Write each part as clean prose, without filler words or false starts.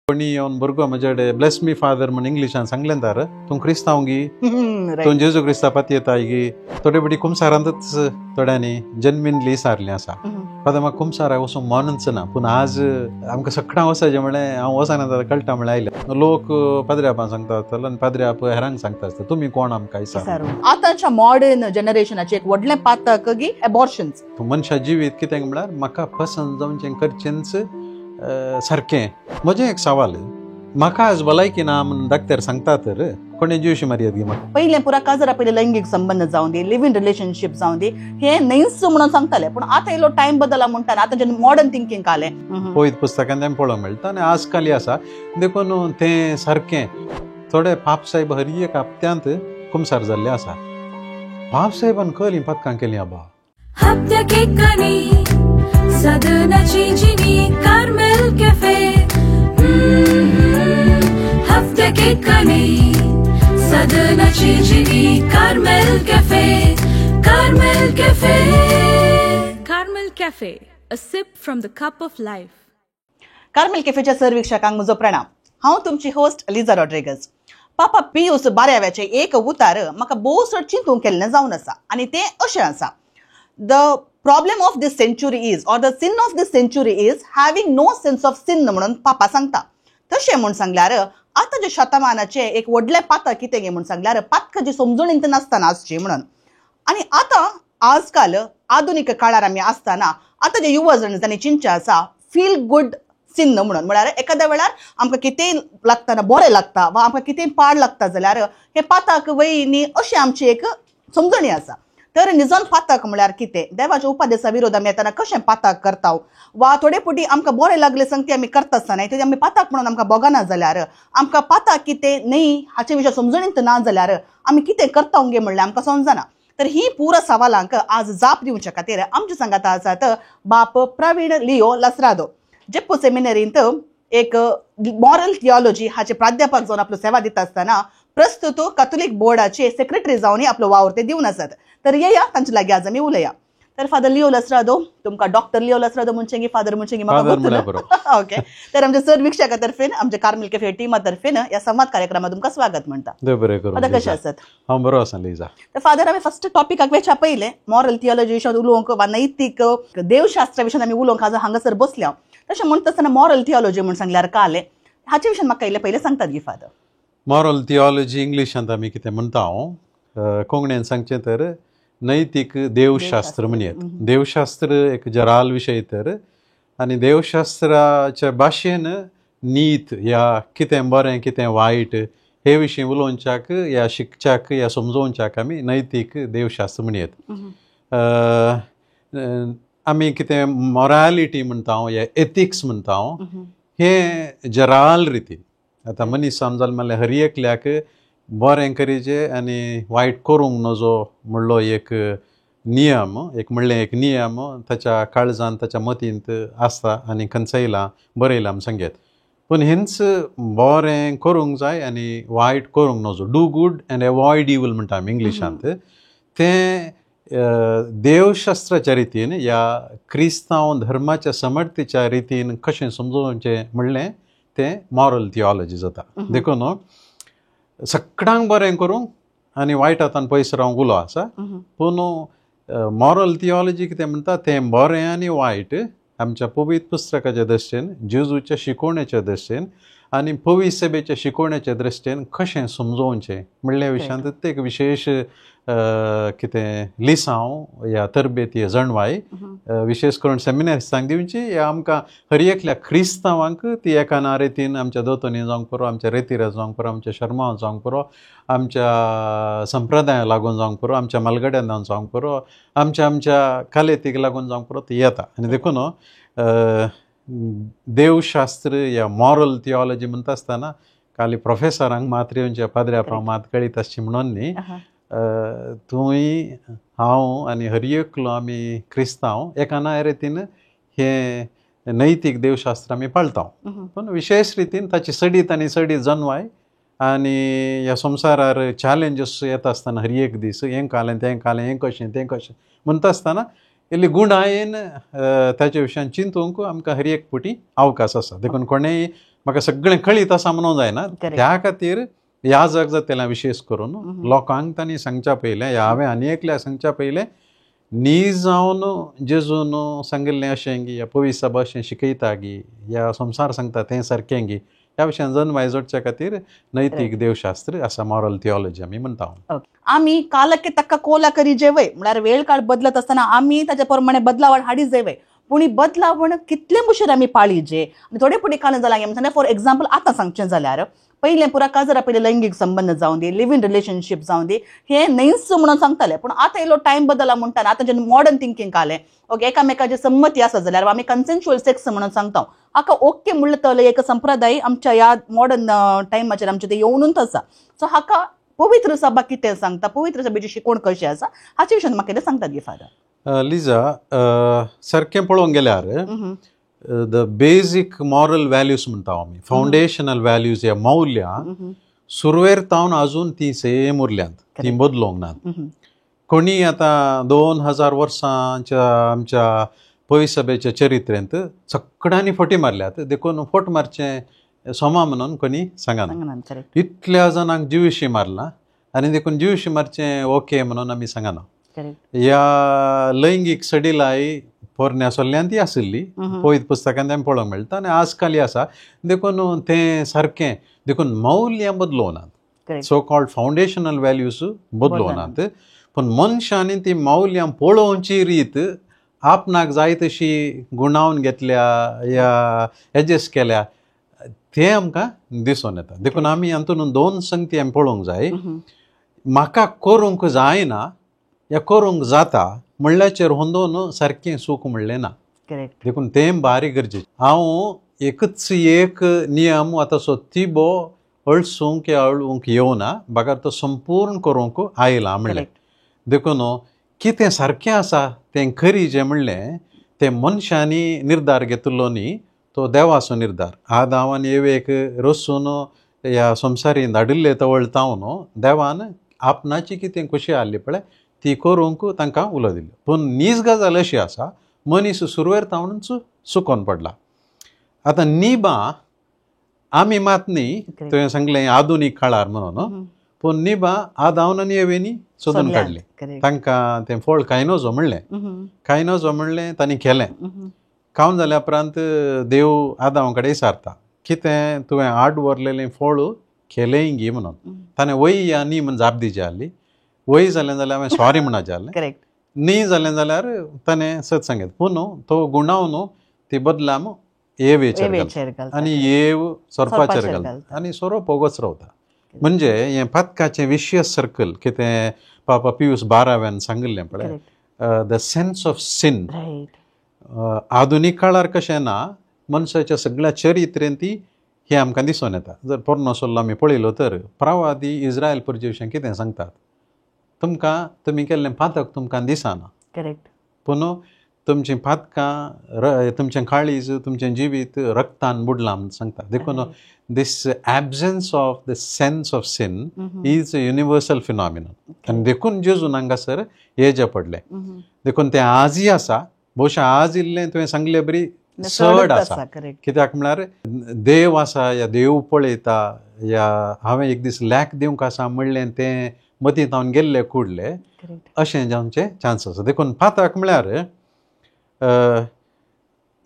कोणी येवन भुरगो म्हजे कडेन ब्लेस मी फादर म्हण इंग्लिशान सांगलें तर तूं क्रिस्तांव गी, तूं जेजू क्रिस्ता पातयेताय गी, थोडे पटी कुमसारांतच थोड्यांनी जन्मिनली सारलें आसा. फादर म्हाका कुमसाराक वचूंक मनच ना, पूण आज आमकां सगळ्यां वचाचें म्हणलें हांव वचना जाल्यार कळटा म्हणल्यार आयलें. लोक पाद्र्यापान सांगता आसतलो आनी पाद्र्याप हेरांक सांगता आसता तुमी कोण आमकां विचारू. आतांच्या मॉडर्न जनरेशनाचें एक व्हडलें पातक गी एबॉर्शन्स. मनशा जिवीत कितें म्हळ्यार म्हाका पसंत जावचें करचेंच सारकें. म्हजें एक सवाल, म्हाका आज भलायकी ना म्हणून डॉक्टर सांगता तर कोणें जिवशी मारयत गी म्हाका? पयलें पुरा काजरा पयलें लैंगीक संबंद जावं दी, लिव्ह इन रिलेशनशीप जावं दी, हें न्हयच म्हणून सांगताले. पूण आतां इल्लो टायम बदला म्हणटा, आतां जेन्ना मॉडर्न थिंकींग आलें पवित्र पुस्तकान तें पळोवंक मेळटा आनी आज काली आसा. देखून तें सारकें थोडे पाप साहेब हर एक हप्त्यांत कुमसार जाल्ले आसा. पाप साहेबान कळ्ळीं पदकां केलीं आबा. सदनाची जिनी कार्मेल कॅफे, हप्त्याक एकनी सदनाची जिनी Carmel cafe, Carmel cafe, Carmel cafe, a sip from the cup of life. Carmel कॅफेच्या sir वीक्षकांक म्हजो प्रणाम. हांव तुमची होस्ट लिजा रॉड्रिगस. पापा पियूस बाराव्याचे एक उतार म्हाका भोव चड चिंतूंक केल्लें जावन आसा आनी तें अशें आसा, the problem of this century is, or the sin of this century is having no sense of sin म्हणून पापा सांगता. तशें म्हूण सांगल्यार आतांच्या शतमानाचें एक व्हडलें पातक कितें गे म्हूण सांगल्यार पातकाची समजणींत नासतना आसची म्हणून. आनी आतां आजकाल आधुनीक काळार आमी आसतना आतां जे युवा जण जांणी चिंतचें आसा फील गुड सिन्न म्हणून, म्हळ्यार एखाद्या वेळार आमकां कितेंय लागतना बरें लागता वा आमकां कितेंय पाड लागता जाल्यार हें पातक वय न्ही अशें आमची एक समजणी आसा. तर निजोन पातक म्हळ्यार कितें, देवाच्या उपदेसा विरोध आमी येतना कशें पातक करता वा थोडे फावटी आमकां बरें लागलें संगती आमी करता आसतना तेजें आमी पातक म्हणून आमकां भोगना जाल्यार आमकां पातक कितें न्ही हाचे विशय समजणींत ना जाल्यार आमी कितें करता गे म्हणल्यार आमकां समजना. तर ही पुरा सवालांक आज जाप दिवच्या खातीर आमच्या सांगाता आसात बाप प्रवीण लियो लसरादो, जेप्पो सेमिनरींत एक मॉरल थियोलॉजी हाचे प्राध्यापक जावन आपलो सेवा दिता आसतना प्रस्तुत कॅथोलीक बोर्डाचे सेक्रेटरी जावन आपलो वावर ते दिवन आसात. तर येया तांचे लागीं आज आमी उलया. तर फादर लियो लसरादो, तुमकां डॉक्टर लियो लसरादो म्हणचें की फादर म्हणचें की म्हाका? ओके. तर आमच्या सर वीक्षका तर्फेन, आमच्या कार्मेल कॅफे टिमा तर्फेन ह्या संवाद कार्यक्रमात तुमकां स्वागत म्हणटा. फादर कशें आसात? हांव बरो आसा लिजा. तर फादर आमी फर्स्ट टॉपिकाक वेच्या पयलें मॉरल थियोलॉजी विशयान उलोवंक वा नैतीक देवशास्त्रा विशयान आमी उलोवंक आज हांगासर बसल्या. तशें म्हणटा आसतना मॉरल थियोलॉजी म्हूण सांगल्यार कालें हाचे विशयान म्हाका इल्लें पयलें सांगतात गी फादर? मॉरल थियोलॉजी इंग्लिशांत आमी कितें म्हणटा, हांव कोंकणीन सांगचें तर नैतीक देवशास्त्र म्हणयेत. देवशास्त्र एक जराल विशय तर आनी देवशास्त्राच्या भाशेन नीत या कितें बरें कितें वायट हे विशीं उलोवच्याक या शिकच्याक या समजोवच्याक आमी नैतीक देवशास्त्र म्हणयेत. आमी कितें मॉरालिटी म्हणटा या एथिक्स म्हणटा हें जराल रितीन आतां मनीस समजाल म्हणल्यार हर एकल्याक बरें करीचे आनी वायट करूंक नजो म्हणलो एक नियम, एक म्हणलें एक नियम ताच्या काळजान ताच्या मतींत आसता आनी खंयचयलां बरयलां आमी सांगयत. पूण हेंच बरें करूंक जाय आनी वायट करूंक नजो, do good and avoid evil म्हणटा आमी इंग्लिशांत, तें देवशास्त्राच्या रितीन या क्रिस्तांव धर्माच्या समर्थीच्या रितीन कशें समजोवचें म्हणलें तें मॉरल थियोलॉजी जाता. देखून सगळ्यांक बरें करूंक आनी वायट हातान पयस रावंक उलो आसा. पूण मॉरल थियोलॉजी कितें म्हणटा तें बरें आनी वायट आमच्या पवित्र पुस्तकाच्या दृश्टीन, जेजूच्या शिकोवण्याच्या दृश्टीन आनी पवित्र सभेच्या शिकोवण्याच्या दृश्टीन कशें समजोवचें म्हणल्या विशयांत ते एक विशेश कितें लिसांव या तरबेती जणवाय विशेश करून सेमिनारिस्तांक दिवची या आमकां हर एकल्या क्रिस्तांवांक ती एका ना रितीन आमच्या दोतोनी जावंक पुरो, आमच्या रेतिरा जावंक पुरो, आमच्या शर्मा जावंक पुरो, आमच्या संप्रदाया लागून जावंक पुरो, आमच्या मालगड्यान जावंक पुरो, आमच्या आमच्या कालेतीक लागून जावंक पुरो ती येता. आनी देखून देवशास्त्र या मॉरल थियोलॉजी म्हणटा आसतना खाली प्रोफेसरांक मात येवच्या पाद्र्या मात कळीत आसची म्हणून न्ही, तूंय हांव आनी हर एकलो आमी क्रिस्तांव एका ना रितीन हें नैतीक देवशास्त्र आमी पाळटा. पूण विशेश रितीन ताची सडीत आनी सडीत जनवाय आनी ह्या संवसारार चॅलेंजीस येता आसतना हर एक दीस हें खालें तें खालें हें कशें तें कशें म्हणटा आसतना इल्ली गुणायेन ताच्या विशयान चिंतूंक आमकां हर एक फावटी अवकाश आसा. देखून कोणेय म्हाका सगळें कळीत आसा म्हणून जायना. त्या खातीर ह्या जग जातलें विशेश करून लोकांक तांणी सांगच्या पयलें, ह्या हांवें आनी एकल्या सांगच्या पयलें नी जावन जेजून सांगिल्लें अशें गी, ह्या पवित्र सभा अशें शिकयता गी, ह्या संवसार सांगता तें सारकें गी, ह्या विशयान जनवाय जोडच्या खातीर नैतीक देवशास्त्र आसा, मॉरल थियोलॉजी आमी म्हणटा. आमी कालके तक्का कोला करी जेवय म्हळ्यार वेळ काळ बदलत आसतना आमी ताच्या प्रमाणे बदलावण हाडी जेवय, पूण ही बदलावण कितले मुशीर आमी पाळी जे आनी थोडे फुडें काल जालां म्हणजे फॉर एग्जाम्पल आतां सांगचें जाल्यार पयलें पुरा काजरा पयलें लैंगीक संबंद जावं दी, लिव इन रिलेशनशीप जावं दी, हें न्हयच म्हणून सांगताले. पूण आतां इल्लो टायम बदला म्हणटा, आतां जेन्ना मॉडर्न थिंकींग आलें, ओके, एकामेकाची संमती आसा जाल्यार आमी कन्सेन्शुअल सेक्स म्हणून सांगता, हाका ओके म्हणलें तर एक संप्रदाय आमच्या ह्या मॉडर्न टायमाचेर आमचें तें येवनूच आसा. सो हाका पवित्र सभा कितें सांगता, पवित्र सभेची शिकवण कशी आसा हाचे विशयान म्हाका कितें सांगतात गे फादर? लिजा, सारकें पळोवंक गेल्यार the basic moral values म्हणटा आमी, फावंडेशनल व्हॅल्यूज या मौल्यां सुरवेर तावन अजून ती सेम उरल्यांत, ती बदलूंक नात. कोणी आतां 2000 वर्सांच्या आमच्या पवित्र सभेच्या चरित्रेंत सगळ्यांनी फटी मारल्यात, देखून फट मारचें सोमा म्हणून कोणी सांगना. इतल्या जाणांक जिविशी मारला आनी देखून जिविशी मारचें ओके म्हणून आमी सांगना. ह्या लैंगीक सडिलाय पोरण्या सोल्ल्यान ती आशिल्ली, पवित्र पुस्तकांत आमी पळोवंक मेळटा आनी आजकाल आसा, देखून तें सारकें. देखून मौल्यां बदलूं, सो कॉल्ड फावंडेशनल व्हॅल्यूज बदलूं नात, पूण मनशांनी ती मौल्यां पळोवची रीत आपणाक जाय तशी गुणावन घेतल्या या एडजस्ट केल्या तें आमकां दिसून येता. देखून आमी हातूंत दोन संगती आमी पळोवंक जाय, म्हाका करूंक जायना या करूंक जाता म्हणल्याचेर होंदोवन सारकें सूख म्हणलें ना, देखून तें बारीक गरजेचें. हांव एकच एक नियम आतां सो तिबो अळसूंक या अळूंक येवना, बगर तो संपूर्ण करूंक आयला म्हणलें. देखून कितें सारकें आसा तें खरी जें म्हणलें तें मनशांनी निर्धार घेतिल्लो न्ही, तो देवाचो निर्धार. आदांव आनी एवेक रसून ह्या संवसारीन धाडिल्ले तवळ तावन देवान आपणाची कितें खुशी आहली पळय ती करूंक तांकां उलो दिल्लो. पूण नीज गजाल अशी आसा, मनीस सुरवेर तावनूच चुकोन पडला. आतां निबां आमी मात न्ही, तुवें सांगलें आधुनीक काळार म्हणून, पूण निबां आदावन आनी एवेनी सोदून काडली, तांकां तें फळ कांय नजो म्हणलें, कांय नजो म्हणलें तांणी केलें. खावन जाल्या उपरांत देव आदांव कडेन विचारता कितें तुवें आड व्हरलेलें फळ केलें गी म्हणून. ताणें वय या न्ही म्हण जाप दिवची आहली, वय जालें जाल्यार हांवें सॉरी म्हणपाचें आहलें, न्ही जालें जाल्यार ताणें सत सांगत. पूण तो गुणाव न्हू ती बदलाम एवेचेर घालता आनी एव सोरपाचेर घालता आनी सोरोप ओगोच रावता. म्हणजे हें पातकाचें विशियस सर्कल कितें पापा पियूस बाराव्यान सांगिल्लें पळय, the sense of sin. आधुनीक काळार कशें ना, मनशाच्या सगळ्या चरित्रेन ती हें आमकां दिसून येता. जर पोरणो सल्लो आमी पळयलो तर प्रवादी इस्रायल परजे विशयी कितें सांगतात, तुमकां तुमी केल्लें पातक तुमकां दिसना, पूण तुमचीं पातकां तुमचें काळीज तुमचें जिवीत रक्तान बुडलां म्हूण सांगता. देखून this absence of the sense of sin is a universal phenomenon. आनी देखून जेजून हांगासर येजे पडलें. देखून तें आजय आसा, भोवशा आज इल्लें तुवें सांगले बरी चड आसा, कित्याक म्हळ्यार देव आसा या देव पळयता या हांवें एक दीस लॅक दिवंक आसा म्हणलें तें मतींत हांव गेल्ले कुडले अशें जावचे चान्स आसा. देखून पातक म्हळ्यार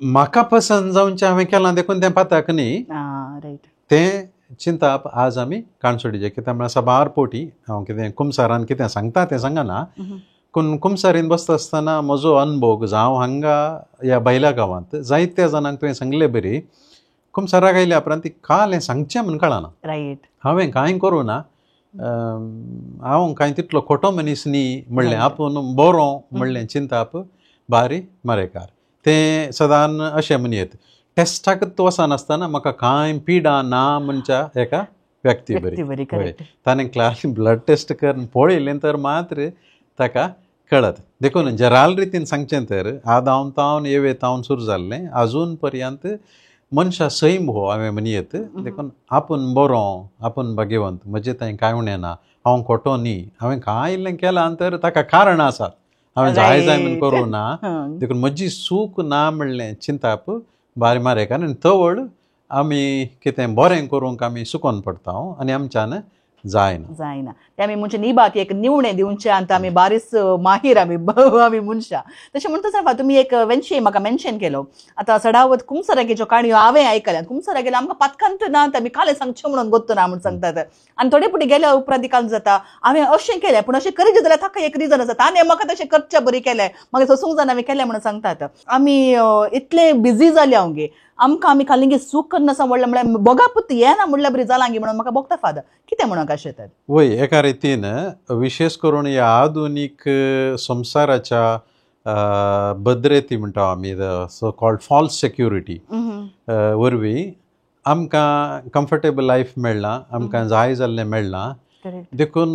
म्हाका पसंत जावचें हांवें केलां देखून तें पातक न्ही, तें चिंताप आज आमी काणसोडीचें. कित्याक म्हळ्यार साबार पोटी हांव कितें कुमसारान कितें सांगता तें सांगना, पूण कुमसारीन बसता आसतना म्हजो अनभोग जावं हांगा ह्या बायल्या गांवांत जायत्या जाणांक तुवें सांगले बरी कुमसाराक आयल्या उपरांत ती काल हें सांगचें म्हूण कळना, हांवें कांय करूं ना, हांव कांय तितलो खोटो मनीस न्ही म्हणलें, आपूण बरो म्हणलें चिंताप बारी मरेकार. तें सदान अशें म्हणयेत टेस्टाकच वचनासतना म्हाका कांय पिडा ना म्हणच्या एका व्यक्ती बरी ताणें क्लास ब्लड टेस्ट करून पळयलें तर मात्र ताका कळत. देखून जराल रितीन सांगचें तर आदावन तावन एवे तावन सुरू जाल्लें अजून पर्यंत मनशा सैम हो हांवें म्हणयेत. देखून आपूण बरो आपूण भाग्यवंत म्हजें थंय कांय उणें ना, हांव खोटो न्ही, हांवें कांय इल्लें केलां तर ताका कारण आसा, हांवें जाय जाय म्हूण करूं ना, देखून म्हजी चूक ना म्हणलें चिंताप बारी मारेकार. आनी तवळ आमी कितें बरें करूंक आमी सुकोन पडटा आनी आमच्यान जायना जायना. ते आमी म्हणजे निभात एक निवणे दिवचे आनी आमी बारीस माहीर आमी आमी मनशां. तशें म्हणटा सर तुमी एक वेन्शी म्हाका मेन्शन केलो. आतां सडावत कुमसरागेच्यो काणयो हांवें आयकल्यात. कुमसरा गेल्या आमकां पातकांत ना आमी कालें सांगचें म्हणून गोत्तो ना म्हूण सांगतात. आनी थोडे फुडें गेल्या उपरांत काल जाता हांवें अशें केलें पूण अशें करीत जाल्यार ताका एक रिजन आसा ताणें म्हाका तशें करच्या बरी केलें म्हाका सोसूंक जायना हांवें केलें म्हणून सांगतात. आमी इतले बिजी जाले हांव आमकां आमी खाली सूख करनासा म्हणल्यार म्हळ्यार बोगापूत येना म्हणल्यार बरी जालां म्हणून म्हाका भोगता फादर. कितें म्हणूंक अशें तर? वय एका रितीन विशेष करून ह्या आधुनीक संवसाराच्या भद्रेती म्हणटा आमी the so called false security वरवीं आमकां कम्फर्टेबल लायफ मेळ्ळां, आमकां जाय जाल्लें मेळ्ळां. देखून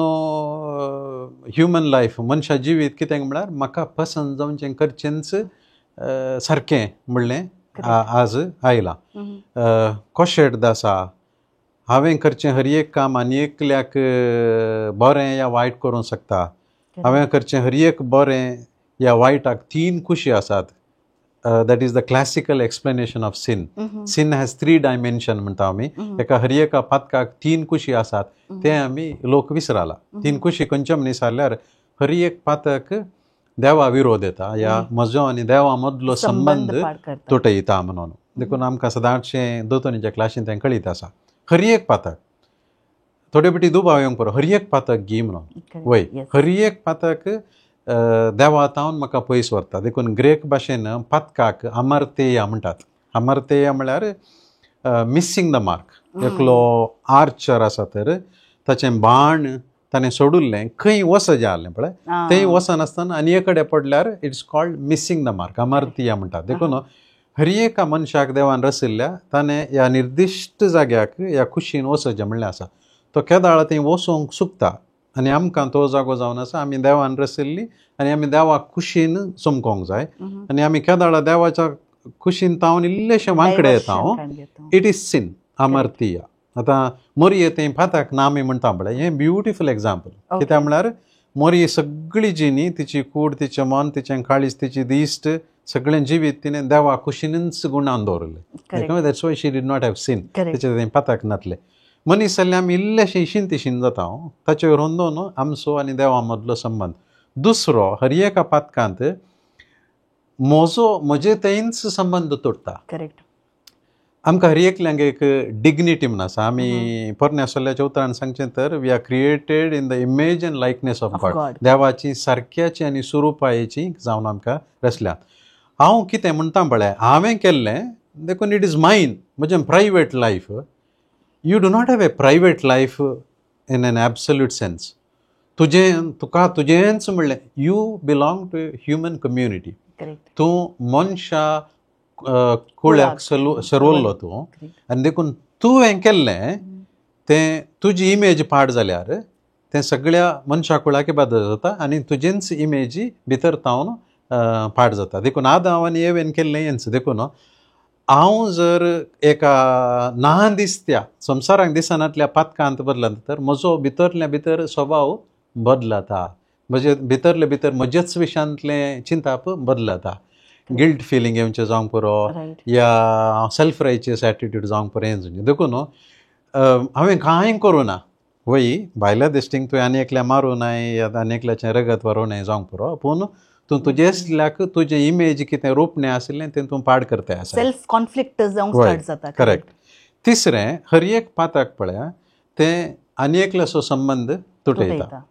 ह्युमन लायफ मनशा जिवीत कितें म्हळ्यार म्हाका पसंत जावचें करचेंच सारकें म्हणलें आज आयलां. कोशेट आसा हांवें करचें हर एक काम आनी एकल्याक बरें या वायट करूंक शकता. हांवें करचें हर एक बरें या वायटाक तीन खुशी आसात. That is the classical explanation of sin. Sin has three dimension म्हणटा आमी. एका हर एका पातकाक तीन खुशी आसात ते आमी लोक विसराला. तीन खुशी खंयच्यो म्हणीस जाल्यार हर एक पातक देवा विरोध येता या म्हजो आनी देवा मदलो संबंद तुटयता म्हणून. देखून आमकां सदांचें दोतोनीच्या क्लासीन तें कळीत आसा. हर एक पातक थोडे फावटी दुबाव येवंक पुरो हर एक पातक गी म्हणून. वय हर एक पातक देवा तावन म्हाका पयस व्हरता. देखून ग्रेक भाशेन पातकाक अमर्तेया म्हणटात. अमर्तेया म्हळ्यार मिसींग the mark. एकलो आर्चर आसा तर ताचें बाण ताणें सोडिल्लें खंय वचजें आहलें पळय थंय वचनासतना आनी एक कडेन पडल्यार it's called missing the mark, अमर्तिया म्हणटात. देखून हर एका मनशाक देवान रचिल्ल्या ताणें ह्या निर्दिश्ट जाग्याक ह्या कुशीन वचचें म्हणलें आसा. तो केदाळ थंय वचूंक चुकता आनी आमकां तो जागो जावन आसा. आमी देवान रचिल्ली आनी आमी देवाक कुशीन चमकोंक जाय आनी आमी केदाळा देवाच्या कुशीन तावन इल्लेशें वांकडे येता it is sin, अमर्तिया. आतां मोरये थंय फाताक नामी म्हणटा पळय हें ब्युटिफूल एग्जाम्पल. कित्याक म्हळ्यार मोरये सगळी जिणी तिची कूड तिचें मन तिचें काळीज तिची दिश्ट सगळें जिवीत तिणें देवा कुशीनच गुणान दवरलें. That's why she did not have sin. तिचें थंय पाताक नातलें. मनीस जाल्यार आमी इल्लेशें इशीन तिशीन जाता ताचेर रोंदोन आमचो आनी देवा मदलो संबंद. दुसरो हर एका पातकांत म्हजो म्हजे थंयच संबंद तोडटा. करेक्ट. आमकां हर एकल्यांक एक डिग्निटी म्हूण आसा. आमी पोरण्या सल्ल्याच्या उतरान सांगचें तर we are created in the image and likeness of God. देवाची सारक्याची आनी स्वरुपायेची जावन आमकां रचल्यात. हांव कितें म्हणटा पळय हांवें केल्लें देखून it is mine, म्हजें private life. You do not have a private life in an absolute sense. तुजें तुका तुजेंच म्हणलें you belong to human community. तूं मनशा कुळ्याक सरवल्लो तूं आनी देखून तुवें केल्लें तें तुजी इमेज पाड जाल्यार तें सगळ्या मनशा कुळाक बदल जाता आनी तुजेंच इमेजी भितर तावन पाड जाता. देखून आदांव आनी एवेन केल्लें हेंच. देखून हांव जर एका ना दिसत्या संवसाराक दिसनातल्या पातकांत बदलता तर म्हजो भितरल्या भितर स्वभाव बदलता. म्हजे भितरले भितर म्हजेच विशयांतलें चिंताप बदलता. गिल्ट फिलींग येवचें जावंक पुरो या सेल्फ रायचियस एटिट्यूड जावंक पुरो हें. देखून हांवें कांय करूं ना वय भायल्या दिश्टीन तुवें आनी एकल्या मारूं नाय या आनी एकल्याचें रगत व्हरूं नाय जावंक पुरो पूण तूं तुजेच तुजें इमेज कितें रोपणें आशिल्लें तें तूं पाड करताय आसा. सेल्फ कॉन्फ्लिक्ट जावंक स्टार्ट जाता. करेक्ट. तिसरें हर एक पाताक पळया तें आनी एकल्याचो संबंद तुटयता.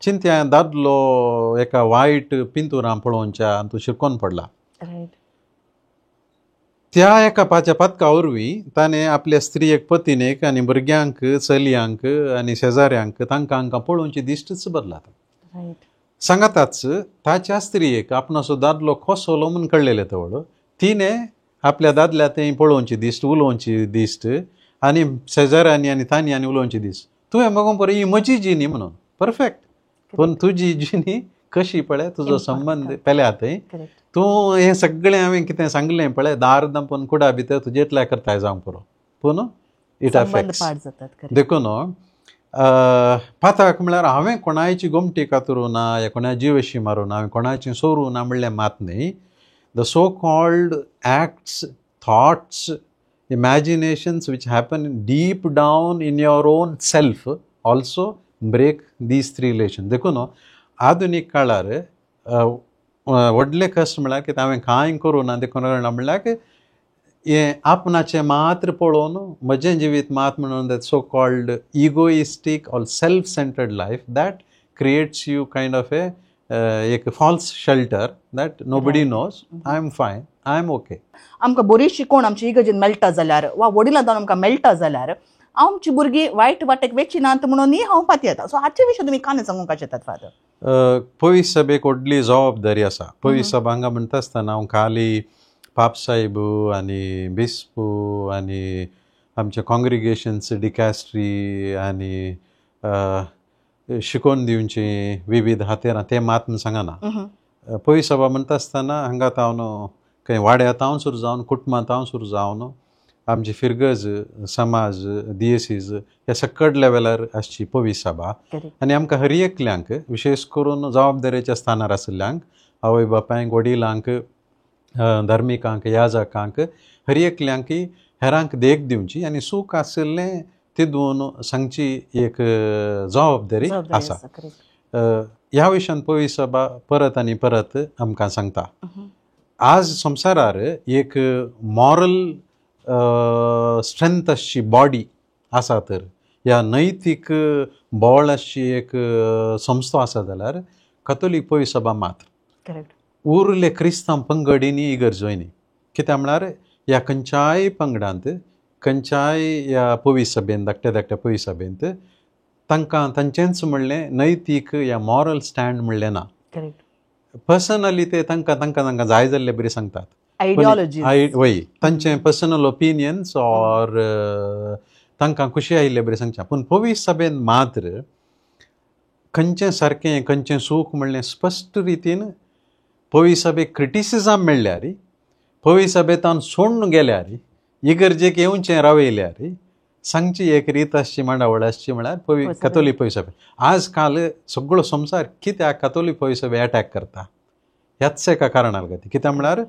चिंत्या दादलो एका वायट पिंतुरां पळोवच्या आनी तूं शिरकोन पडला त्या एका पाच्या पातका वरवीं ताणें आपल्या स्त्रियेक पतिनेक आनी भुरग्यांक चलयांक आनी शेजाऱ्यांक तांकां हांकां पळोवची दिश्टच बदलाता. सांगाताच ताच्या स्त्रियेक आपणाचो दादलो खोसलो म्हूण कळ्ळेलें तवळ तिणें आपल्या दादल्या थंय पळोवची दिश्ट उलोवची दिश्ट आनी शेजाऱ्यांनी आनी तांणी आनी उलोवची दिश्ट तुवें बगोवंक पळय ही म्हजी जिणी म्हणून परफेक्ट पूण तुजी जिणी कशी पळय तुजो संबंद पेल्या थंय तूं हें सगळें हांवें कितें सांगलें पळय दार दांपून कुडा भितर तुजेतल्या करताय जावंक पुरो पूण it affects. देखून पाताक म्हळ्यार हांवें कोणायची गोमटी कातरूं ना या कोणा जिवेशी मारूं ना हांवें कोणाची सोरूं ना म्हणलें मात न्ही. The so called acts thoughts Imaginations which happen deep down in your own self also break these three relation. देखून आधुनीक काळार व्हडलें कश्ट म्हळ्यार कितें, हांवें कांय करूं ना देखून कळना, म्हणल्यार हें आपणाचें मात्र पळोवन म्हजें जिवीत मात म्हणून, that so called egoistic or self centred life that creates you kind of a एक false shelter that nobody knows, I am fine, I am okay. आमकां बरी शिकवण आमची इगर्जेन मेळटा जाल्यार वा वडिलां जावन आमकां मेळटा जाल्यार आमची भुरगीं वायट वाटेक वेची नात म्हणूनय हांव पातयेता. सो हाचे विशीं तुमी कांय सांगूंक शकतात फादर? पवित्र सभेक व्हडली जबाबदारी आसा. पवित्र सभा हांगा म्हणटा आसतना हांव खाली पाप साहेब आनी बिस्पू आनी आमचे कॉंग्रिगेशन्स, डिकॅस्ट्री आनी शिकोवन दिवची विविध हातेरां तें मात म्हूण सांगना. पवित्र सभा म्हणटा आसतना हांगा तावन खंय वाड्या तावन सुरू जावन, कुटुंबां तावन सुरू जावन, आमची फिरगज, समाज, दियेसीज ह्या सकट लेवलार आसची पवित्र सभा. आनी आमकां हर एकल्यांक, विशेश करून जबाबदारेच्या स्थानार आशिल्ल्यांक, आवय बापायंक, वडिलांक, धार्मिकांक, याजकांक, हर एकल्यांक हेरांक देख दिवची आनी सूख आशिल्लें तितून सांगची एक जबाबदारी आसा. ह्या विशयान पवित्र सभा परत आनी परत आमकां सांगता. आज संवसारार एक मॉरल स्ट्रेंथ आसची बॉडी आसा तर, ह्या नैतीक बळ आसची एक संस्था आसा जाल्यार कथोलीक पवित्र सभा मात्र. उरले क्रिस्तांव पंगडींनी इगर्ज न्ही. कित्याक म्हळ्यार ह्या खंयच्याय पंगडांत, खंयच्याय ह्या पवित्र सभेन, धाकट्या धाकट्या पवित्र सभेंत तांकां तांचेंच म्हणलें नैतीक या मॉरल स्टँड म्हणलें ना. पर्सनली ते तांकां तांकां तांकां जाय जाल्ले बरी सांगतात. आयडियोलॉजी. वय, तांचे पर्सनल ओपिनियन्स ऑर तांकां खुशी आयिल्ले बरी सांगचें. पूण पवित्र सभेन मात्र खंयचें सारकें खंयचें सूख म्हणलें स्पश्ट रितीन पवित्र सभेक क्रिटिसिजम मेळ्ळ्यार, पवित्र सभेतान सोडून गेल्यार, इगर्जेक येवचें रावयल्यार सांगची एक रीत आसची, मांडावळ आसची म्हळ्यार पवी कथोलीक पवित्र सभे. आज काल सगळो संवसार कित्याक कथोलीक पवित्र सभे एटॅक करता ह्याच एका कारणाक खातीर. कित्याक म्हळ्यार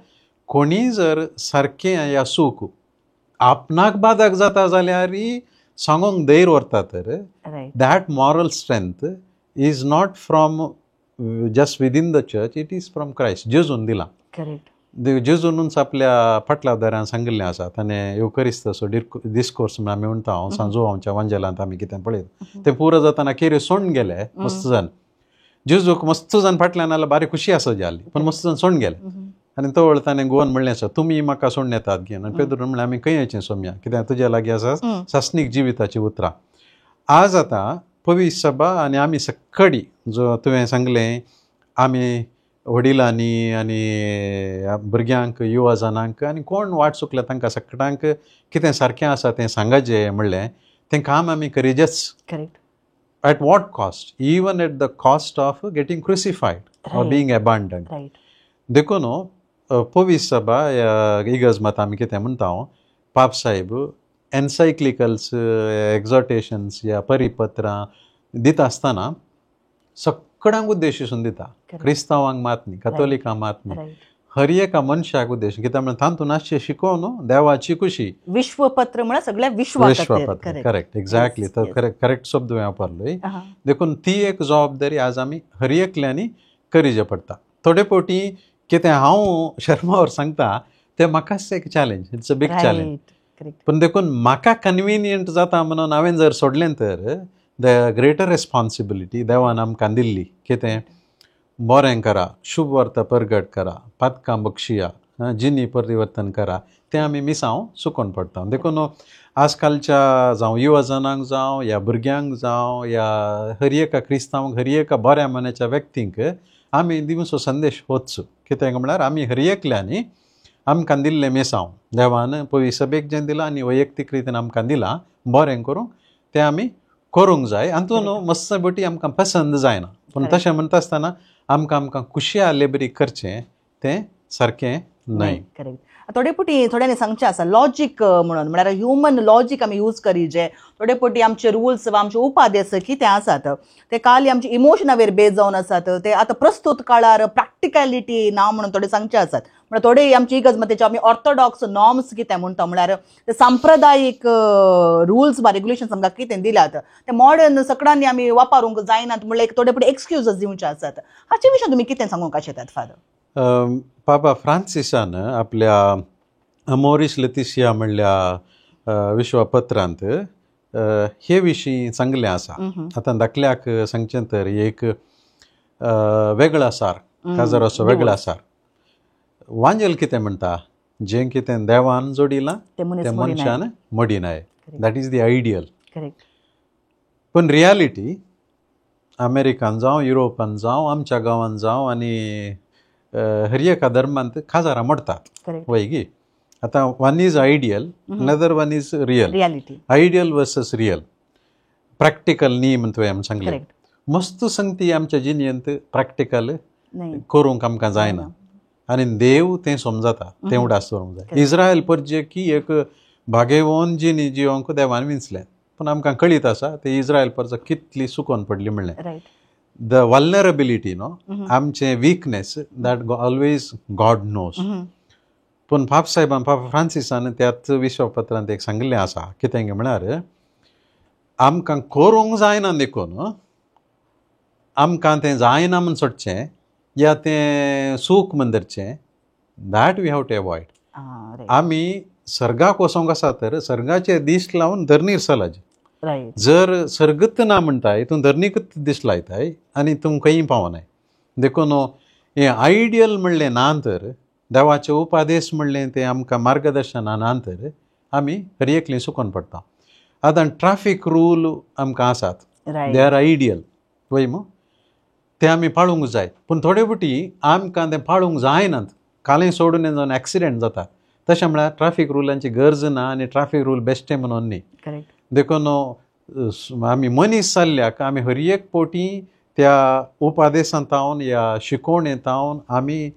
कोणीय जर सारकें या सूख आपणाक बादक जाता जाल्यार सांगूंक धैर्य व्हरता तर that moral strength is not from just within the church, it is from Christ. जेजून दिलां. जेजूनच आपल्या फाटल्या सांगिल्लें आसा. ताणें येवकरिस्ताचो डिस्कोर्स म्हण आमी म्हणटा, हांव सांजो आमच्या वांजेलांत आमी कितें पळयता तें पुरो जातना केरी सोडून गेले मस्त जाण. जेजूक मस्त जाण फाटल्यान आल्या बारी खुशी आसा जाली, पूण मस्त जाण सोडून गेले. आनी तवळ ताणें गोवन म्हणलें आसा, तुमी म्हाका सोडून येतात घेवन. आनी पेद्रून म्हणलें, आमी खंय येचें सोम्या, कित्याक तुज्या लागीं आसा सासणीक जिविताची उतरां. आज आतां पवित्र सभा आनी आमी सक्कडी जो तुवें सांगलें, आमी वडिलांनी आनी भुरग्यांक, युवा जाणांक आनी कोण वाट चुकल्या तांकां सगळ्यांक कितें सारकें आसा तें सांगाचें म्हणलें, तें काम आमी करिजेच. At what cost? Even at the cost of getting crucified or being abandoned. देखून पवित्र सभा इगर्ज मात आमी कितें म्हणटा, पाप साहेब एन्सायक्लिकल्स, एक्झॉर्टेशन्स या परिपत्रां दिता आसतना सगळ्यांक उद्देशून दिता, क्रिस्तांवांक मात न्ही, कथोलिकांक मात न्ही, हर एका मनशाक उद्देश. कित्याक म्हळ्यार तातूंत आसचें शिकोवन देवाची खुशी. विश्वपत्र म्हळ्यार सगळ्या विश्वा. विश्वपत्र, करेक्ट, एक्झॅक्टली, तो करेक्ट शब्द वापरलोय. देखून ती एक जबाबदारी आज आमी हर एकल्यांनी करीचे पडटा. थोडे फावटी कितें हांव शर्मावर सांगता तें म्हाकाच एक challenge, it's a big challenge. पूण देखून म्हाका कन्विनियंट जाता म्हणून हांवें जर सोडलें तर the greater responsibility देवान आमकां दिल्ली कितें बरें करा, शुभ वार्ता परगट करा, पातकां बक्षिया, जिनी परिवर्तन करा, तें आमी मिसांव चुकोन पडटा. देखून आजकालच्या जावं युवा जणांक जावं या भुरग्यांक जावं या हर एका क्रिस्तांवांक, हर एका बऱ्या मनाच्या व्यक्तींक आमी दिवचो संदेश होच कित्याक म्हळ्यार आमी हर एकल्यांनी आमकां दिल्लें मिसांव देवान पवित्र सभेक जें दिलां आनी वैयक्तीक रितीन आमकां दिलां बरें करूंक, तें आमी करूंक जाय. हातूंत मस्त बटी आमकां पसंद जायना, पूण तशें म्हणटा आसतना आमकां आमकां खुशी आसले बरी करचें तें सारकें न्हय. करेक्ट. थोडे फावटी थोड्यांनी सांगचें आसा लॉजीक म्हणून, म्हळ्यार ह्युमन लॉजीक आमी यूज करीजे. थोडे फावटी आमचे रुल्स वा आमचे उपादेश कितें आसात ते खाली आमचे इमोशनावेर बेज जावन आसात, ते आतां प्रस्तूत काळार प्रॅक्टिकॅलिटी ना म्हणून थोडे सांगचे आसात. म्हळ्यार थोडे आमची इगर्ज आमी ऑर्थोडॉक्स नॉर्म्स कितें म्हणटा, म्हळ्यार ते सांप्रदायीक रुल्स वा रेग्युलेशन्स आमकां कितें दिल्यात ते मॉडर्न सगळ्यांनी आमी वापरूंक जायनात म्हणल्यार एक थोडे फावटी एक्सक्युजस दिवचे आसात. हाचे विशीं तुमी कितें सांगूंक शकतात फादर? पापा फ्रांसिसान आपल्या अमोरीस लेतिसिया म्हणल्या विश्वपत्रांत हे विशीं सांगलें आसा. आतां धाकल्याक सांगचें तर एक वेगळो सार, काजाराचो वेगळो सार. वांजेल कितें म्हणटा, जें कितें देवान जोडिलां ते तें मनशान मोडिनाय. That is the ideal. Correct. पूण रियालिटी अमेरिकान जावं, युरोपान जावं, आमच्या गांवान जावं आनी हर एका धर्मांत काजारां मोडटात वय गी. आतां one is ideal, another one is real. Reality. Ideal versus real, practical न्ही म्हण तुवें आमी सांगलें. मस्त संगती आमच्या जिणेंत प्रॅक्टिकल करूंक आमकां जायना आनी देव तें समजता, तें उडास दवरूंक जाय. इस्रायल परजे की एक भागेवन जिणी जिवंक देवान विंचलें, पूण आमकां कळीत आसा ते इस्रायल परजा कितली सुकोन पडली म्हणलें. The वल्नरेबिलिटी न्हू, आमचें weakness that always God knows. पूण पाप साहेबान, पापा फ्रांसिसान त्याच विश्वपत्रांत एक सांगिल्लें आसा, कितें म्हळ्यार आमकां करूंक जायना देखून आमकां तें जायना म्हूण सोडचें या तें सूख म्हूण धरचें, that we have to avoid. आमी सर्गाक वचोंक आसा तर सर्गाचे दीस लावन धरणीर चलाचे. जर सर्गत ना म्हणटाय तूं धरणीकच दीस लायताय आनी तूं खंय पावनाय. देखून हें आयडियल म्हणलें ना तर, देवाचे उपादेश म्हणलें तें आमकां मार्गदर्शना ना तर आमी हर एकलीं सुकोन पडटा. आतां ट्राफीक रूल आमकां आसात, they are ideal वय मू, ते आमी पाळूंक जाय. पूण थोडे फावटी आमकां तें पाळूंक जायनात, कालें सोडून जावन एक्सिडेंट जाता. तशें म्हळ्यार ट्राफीक रुलांची गरज ना आनी ट्राफीक रूल बेश्टें म्हणून न्ही. देखून आमी मनीस जाल्ल्याक आमी हर एक फावटी त्या उपादेसांतावन या शिकोवणेंतावन आमी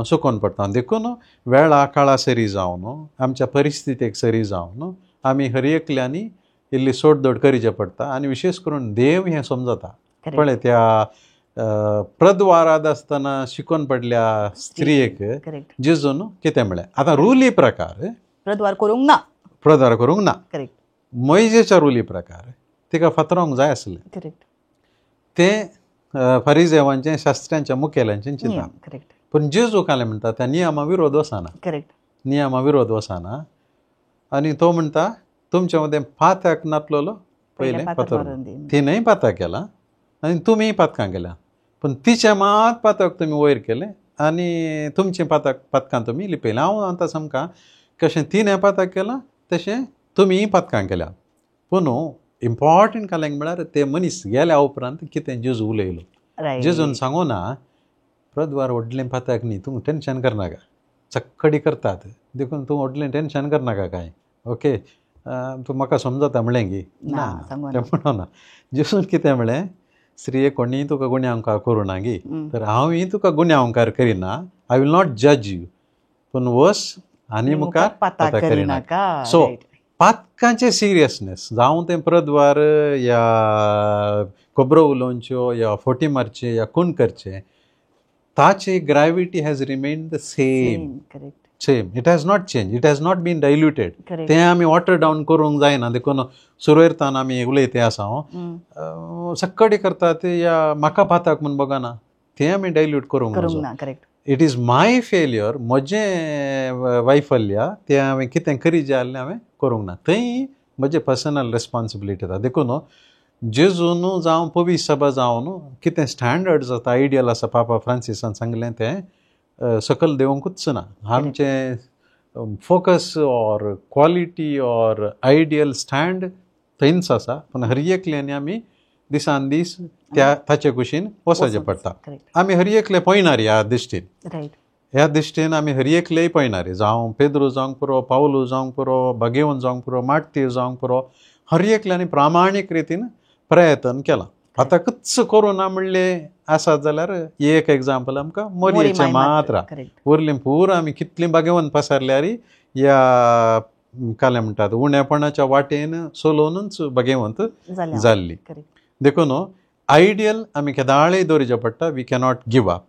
सुकोन पडटा. देखून वेळा काळा सरी जावन, आमच्या परिस्थितीक सरी जावन आमी हर एकल्यांनी इल्ली सोडदोड करीचें पडटा. आनी विशेश करून देव हें समजता. पळय त्या प्रद्वाराद आसतना शिकोन पडल्या स्त्रियेक जेजून कितें म्हळें. आतां रुली प्रकार प्रद्वार करूंक ना, प्रद्वार करूंक ना, मोयजेच्या रुली प्रकार तिका फातरावंक जाय आसलें. तें फारिजेवांचें, शास्त्र्यांच्या मुखेल्यांचें चिंतप. पूण जेजू कालें म्हणटा त्या नियमा विरोध वचना, नियमा विरोध वचना. आनी तो म्हणटा तुमच्या मदें पात्याक नातलेलो पयलें फातर, तिणेंय पाताक केला आनी तुमीय पातकां केल्या, पूण तिचें मात पातक तुमी वयर केलें आनी तुमचें पातकां तुमी लिपयलें. हांव आतां सामकां कशें तिणें पातक केलां तशें तुमीय पातकां केल्या. पूण इम्पॉर्टंट कालें म्हळ्यार ते मनीस गेल्या उपरांत कितें जेजू उलयलो. जेजून सांगू ना प्रद्वार व्हडलें पातक न्ही, तूं टेंशन करनाका, चक्कडी करतात देखून तूं व्हडलें टेंशन करनाका कांय, ओके तूं म्हाका समजता म्हणलें गी ना, तें म्हणना. जेजून कितें म्हणलें, स्त्रिये कोणीय तुका गुन्यांवकार करूं ना गी, तर हांवूय तुका गुन्यांवकार करिना, I will not जज you, पूण वस आनी मुखार पातक करिनाका. सो पातकांचें सिरियसनेस जावं तें प्रद्वार या खबरो उलोवच्यो या फोटी मारचे या खून करचें, ताची gravity has remained the same. Same, it has not change, it has not been diluted. तें आमी वॉटर डावन करूंक जायना. देखून सुरवेरतान आमी उलयते आसा हांव सक्कडी करतात या म्हाका पातक म्हूण बगना, तें आमी डायल्यूट करूंक ना. It is my failure, म्हजें वैफल्य, तें हांवें कितें करी जाय जाल्यार हांवें करूंक ना, थंय म्हजें पर्सनल रेस्पॉन्सिबिलिटी येता. देखून जेजून जावं पवी सभा जावन कितें स्टँडर्ड जाता, आयडियल आसा, पापा फ्रांसिसान सांगलें तें सकयल देवंकूच ना. आमचें focus or quality or ideal stand थंयच आसा, पूण हर एकल्यानी आमी दिसान दीस त्या ताचे कुशीन वचचें पडटा. आमी हर एकले पळयणार ह्या दृश्टीन, ह्या दृश्टीन आमी हर एकलेय पळयणार, जावं पेद्रू जावंक पुरो, पावलू जावंक पुरो, बागेवन जावंक पुरो, माटतीर जावंक पुरो, हर एकल्यांनी प्रामाणीक रितीन प्रयत्न केला. आतां कच्च कोरोना म्हणलें आसात जाल्यार एक एग्जाम्पल आमकां मोरयेचें मात्र उरलीं पुरा आमी कितलीं भाग्यवंत पसरल्यार ह्या कालें म्हणटात उणेपणाच्या वाटेन चलोवनूच भाग्यवंत जाल्ली. देखून आयडियल आमी केदाळय दवरचें पडटा, we cannot give up,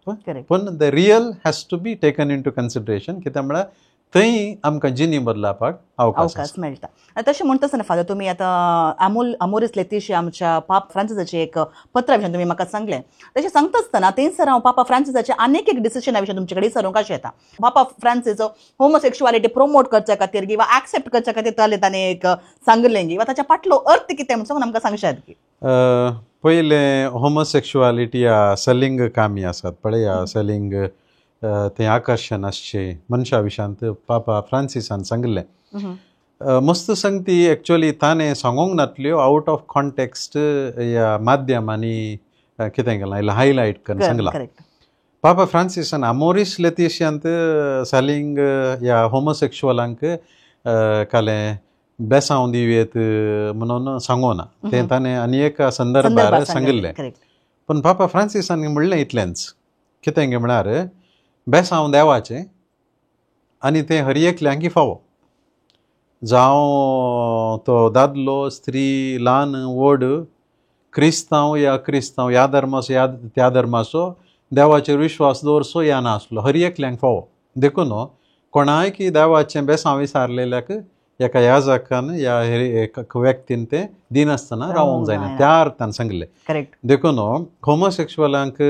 पूण the real has to be taken into consideration. कित्याक म्हळ्यार थंय आमकां जिणी बदलापाक अवकाश मेळटा. तशें म्हणटा आसतना फादर तुमी आतां आमोरीस लेतिशिया आमच्या पाप फ्रांसिसाचें एक पत्रा विशयान तुमी म्हाका सांगलें. तशें सांगता आसतना थंयसर हांव पापा फ्रांसिसाचे आनीक एक डिसिशना विशयान तुमचे कडेन विचारूंक अशें येता. पापा फ्रांसीस होमोसेक्शुअलिटी प्रमोट करच्या खातीर किंवा एक्सेप्ट करच्या खातीर ताणें ताणें एक सांगलें किंवा ताच्या फाटलो अर्थ कितें म्हण सांगून आमकां सांगशात की. पयलें होमोसेक्शुअलिटी या सलिंग कामी आसात पळय, सलिंग तें आकर्शण आसचें मनशा विशयांत पापा फ्रांसिसान सांगिल्लें. मस्त संगती एक्चुअली ताणें सांगूंक नातल्यो, आवट ऑफ कॉन्टेक्स्ट ह्या माध्यमांनी कितें केलां हायलायट करून सांगलां. पापा फ्रांसिसान आमोरीस लेतिशियांत सलिंग ह्या होमोसेक्शुअलांक कालें बेसांव दिवयेत म्हणून सांगूना, तें ताणें आनी एका संदर्भार सांगिल्लें. पूण पापा फ्रांसिसान म्हणलें इतलेंच कितें म्हळ्यार बेसांव देवाचें आनी तें हर एकल्यांकी फावो, जावं तो दादलो स्त्री ल्हान व्हड क्रिस्तांव या क्रिस्तांव ह्या धर्माचो ह्या त्या धर्माचो देवाचेर विश्वास दवरचो या नासलो हर एकल्यांक फावो. देखून कोणाय की देवाचें बेसांव विसारलेल्याक एका याजकान या एका व्यक्तीन तें दिनासतना रावोंक जायना त्या अर्थान सांगलें. देखून होमोसेक्शुअलांक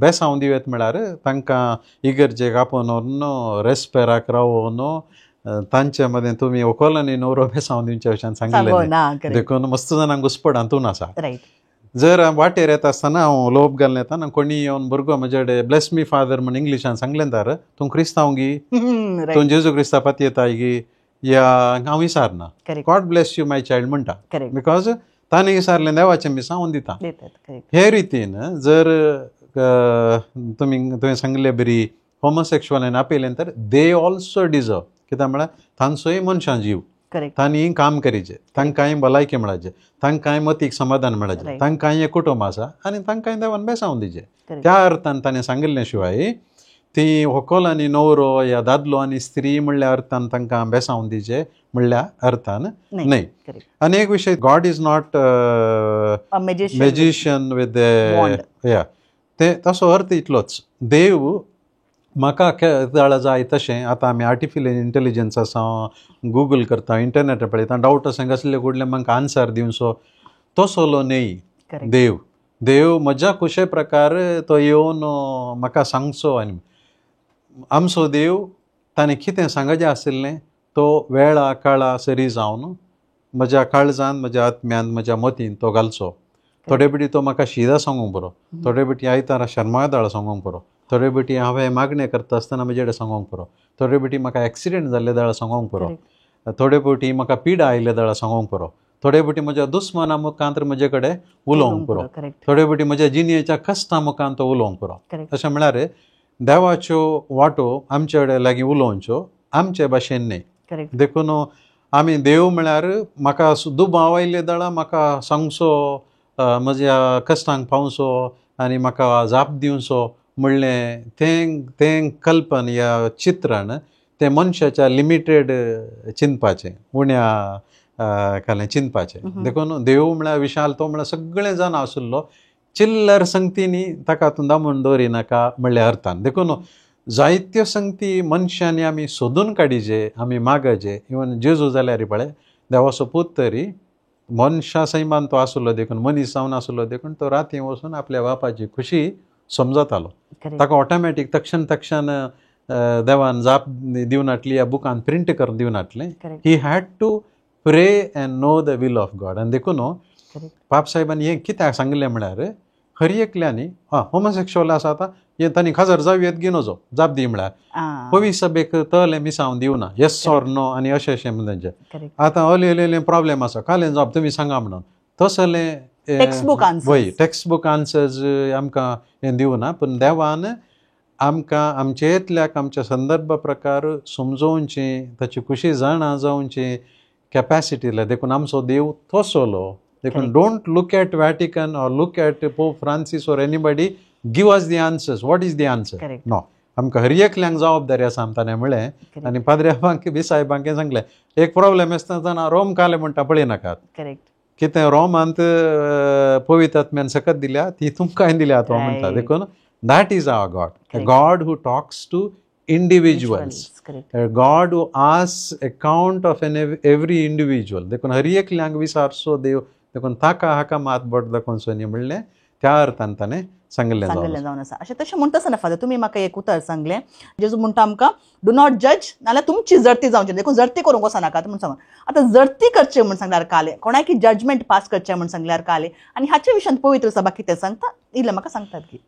बेसांव दिवयेत म्हळ्यार तांकां इगर्जेक आपोवन व्हरून रेस्पेराक रावोवन तांचे मदें तुमी व्हंकल आनी न्हवरो बेसांव दिवच्या विशयान सांगिल्लें. देखून मस्त जाणांक घुसपड हातून आसा. जर वाटेर येता आसतना हांव लोप घालून येताना कोणी येवन भुरगो म्हजे कडेन ब्लेस मी फादर म्हण इंग्लिशान सांगलें तर तूं क्रिस्तांव गी, तूं जेजू क्रिस्ता पातयेताय गी, या हांव विसारना, God bless you my child म्हणटा, because ताणें विसारलें देवाचें मिसांव हांव दिता. हे रितीन जर तुमी तुवें सांगले बरी होमोसेक्शुअलान आपयलें तर they also deserve, कित्याक म्हळ्यार तांचोय मनशां जीव, तांणी काम करीचें, तांकांय भलायकी मेळाचें, तांकांय मतीक समाधान मेळाचें, तांकांय एक कुटुंब आसा आनी तांकांय देवान बेसांव दिचें. त्या अर्थान ताणें सांगिल्लें शिवाय ती व्हंकल आनी न्हवरो या दादलो आनी स्त्री म्हणल्या अर्थान तांकां बेसांव दिचें म्हणल्या अर्थान न्हय. आनी एक विशय, God is not magician with या ते तसो अर्थ इतलोच, देव म्हाका केदाळ जाय तशें आतां आमी आर्टिफिशियल इंटेलिजन्स आसा, गुगल करता, इंटरनेटार पळयता, डावट आसा कसले कुडले म्हाका आन्सर दिवचो तसलो न्हय देव. देव म्हज्या खुशे प्रकार तो येवन म्हाका सांगचो आनी आमचो देव ताणें कितें सांगचें आशिल्लें तो वेळा काळा सरी जावन म्हज्या काळजान, म्हज्या आत्म्यान, म्हज्या मतीन तो घालचो. थोडे बेटी तो म्हाका शिदा सांगूंक बरो, थोडे बेटी आयतारा शर्मादाळ सांगूंक बरो, थोडे बेटी हांवें मागणें करता आसतना म्हजे कडेन सांगूंक पुरो, थोडे बेटी म्हाका एक्सिडेंट जाल्ले दाळ सांगूंक पुरो, थोडे बेटी म्हाका पिडा आयिल्ले दाळ सांगूंक पुरो, थोडे बेटी म्हज्या दुस्माना मुखांत म्हजे कडेन उलोवंक पुरो, थोडे बेटी म्हज्या जिणेच्या कश्टा मुखांत तो उलोवंक पुरो. अशें म्हळ्यार देवाच्यो वाटो आमचे कडेन लागीं उलोवच्यो आमचे भाशेन न्हय. देखून आमी देव म्हळ्यार म्हाका दुबाव आयिल्ले दाळा म्हाका सांगचो, म्हज्या कश्टांक पावचो आनी म्हाका जाप दिवचो म्हणलें तें तें कल्पन या चित्रण तें मनशाच्या लिमिटेड चिंतपाचें, उण्या कालें चिंतपाचें. देखून देव म्हळ्यार विशाल, तो म्हळ्यार सगळें जाण आशिल्लो, चिल्लर संगतींनी ताका तूं दामून दवरिनाका म्हणल्या अर्थान. देखून जायत्यो संगती मनशांनी आमी सोदून काडिजे, आमी मागचे. इवन जेजू जाल्यार पळय देवाचो पूत तरी मनशा सैमान तो आशिल्लो, देखून मनीस जावन आशिल्लो, देखून तो राती वचून आपल्या बापाची खुशी समजतालो. ताका ऑटोमॅटीक तक्षण तक्षण देवान जाप दिवन हाडली, ह्या बुकान प्रिंट करून दिवन हाडलें. He had to pray and know the will of God. आनी देखून पाप साहेबान हें कित्याक सांगलें म्हळ्यार हर एकल्यांनी आं होमोसेक्शुअल आसा आतां हें तांणी खाजर जावयेत घेवन जाप दी म्हळ्यार पवी सभेक तलें मिसावन दिवना येस ऑर नो आनी अशें अशें म्हण तेंचें आतां अले अले प्रॉब्लेम आसा कालें जाप तुमी सांगा म्हणून तसलें वय टेक्स्टबूक आन्सर्स आमकां हें दिवना. पूण देवान आमकां आमचे इतल्याक आमच्या संदर्भ प्रकार समजोवची, ताची खुशी जाणा जावची कॅपॅसिटी दिल्या. देखून आमचो देव तसलो देखून don't look at Vatican or look at Pope Francis or anybody, give us the answers. What is the answer? Correct. No, आमकां हर एकल्यांक जबाबदारी आसा ताणें म्हणलें. आनी पाद्र्याबांक बी साहेबांक सांगलें, एक प्रॉब्लेम आसता जाणा, रोम काले म्हणटा पळय नाकात. करेक्ट कितें रोमांत पवित्र आत्म्यान सकत दिल्या ती तुमकांय दिल्या तो म्हणटा. देखून that is our God, a God who talks to individuals, correct a God who asks account of an every individual. देखून हर एकल्यांक विचारचो देव. देखून ताका हाका मात बोट दाखोवचो न्ही म्हणलें त्या अर्थान ताणें सांगिल्लें जावन. सांगिल्लें जावन आसा. अशें तशें म्हणटा आसतना फादर तुमी म्हाका एक उतर सांगलें, जेजू म्हणटा आमकां do not जज, नाल्यार तुमची जडती जावची. देखून जडती करूंक वचनाकात म्हूण सांगून. आतां जडती करचें म्हूण सांगल्यार कालें, कोणाकी जजमेंट पास करचें म्हूण सांगल्यार कालें, आनी हाचे विशयान पवित्र सभा कितें सांगता इल्लें म्हाका सांगतात की.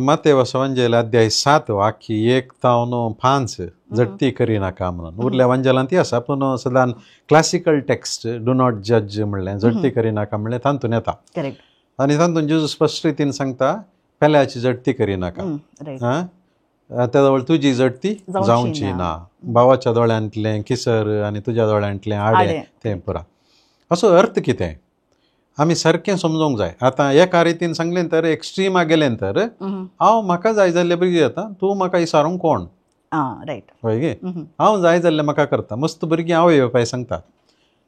मातेवस वंजेल अध्याय 7 वाक्य 1 तावन 5 जडती करिनाका म्हणून. उरल्या वंजेलांत ती आसा, पूण सदां क्लासिकल टेक्स्ट do not जज म्हणलें, जडती करिनाका म्हणलें तातूंत येता. करेक्ट आनी तातूंत जेजू स्पश्ट रितीन सांगता, पेल्याची जडती करिनाका, रायट त्या जवळ तुजी जडती जावची जावची ना. ना, भावाच्या दोळ्यांतलें किसर आनी तुज्या दोळ्यांतलें आडे आडे. तें पुरा. असो अर्थ कितें आमी सारकें समजूंक जाय. आतां एका रितीन सांगलें तर एक्स्ट्रीमा गेलें तर हांव म्हाका जाय जाल्लें भुरगीं जाता, तूं म्हाका विचारूंक कोण? आं रायट हय गे, हांव जाय जाल्लें म्हाका करता. मस्त भुरगीं आवय बापाय सांगतात,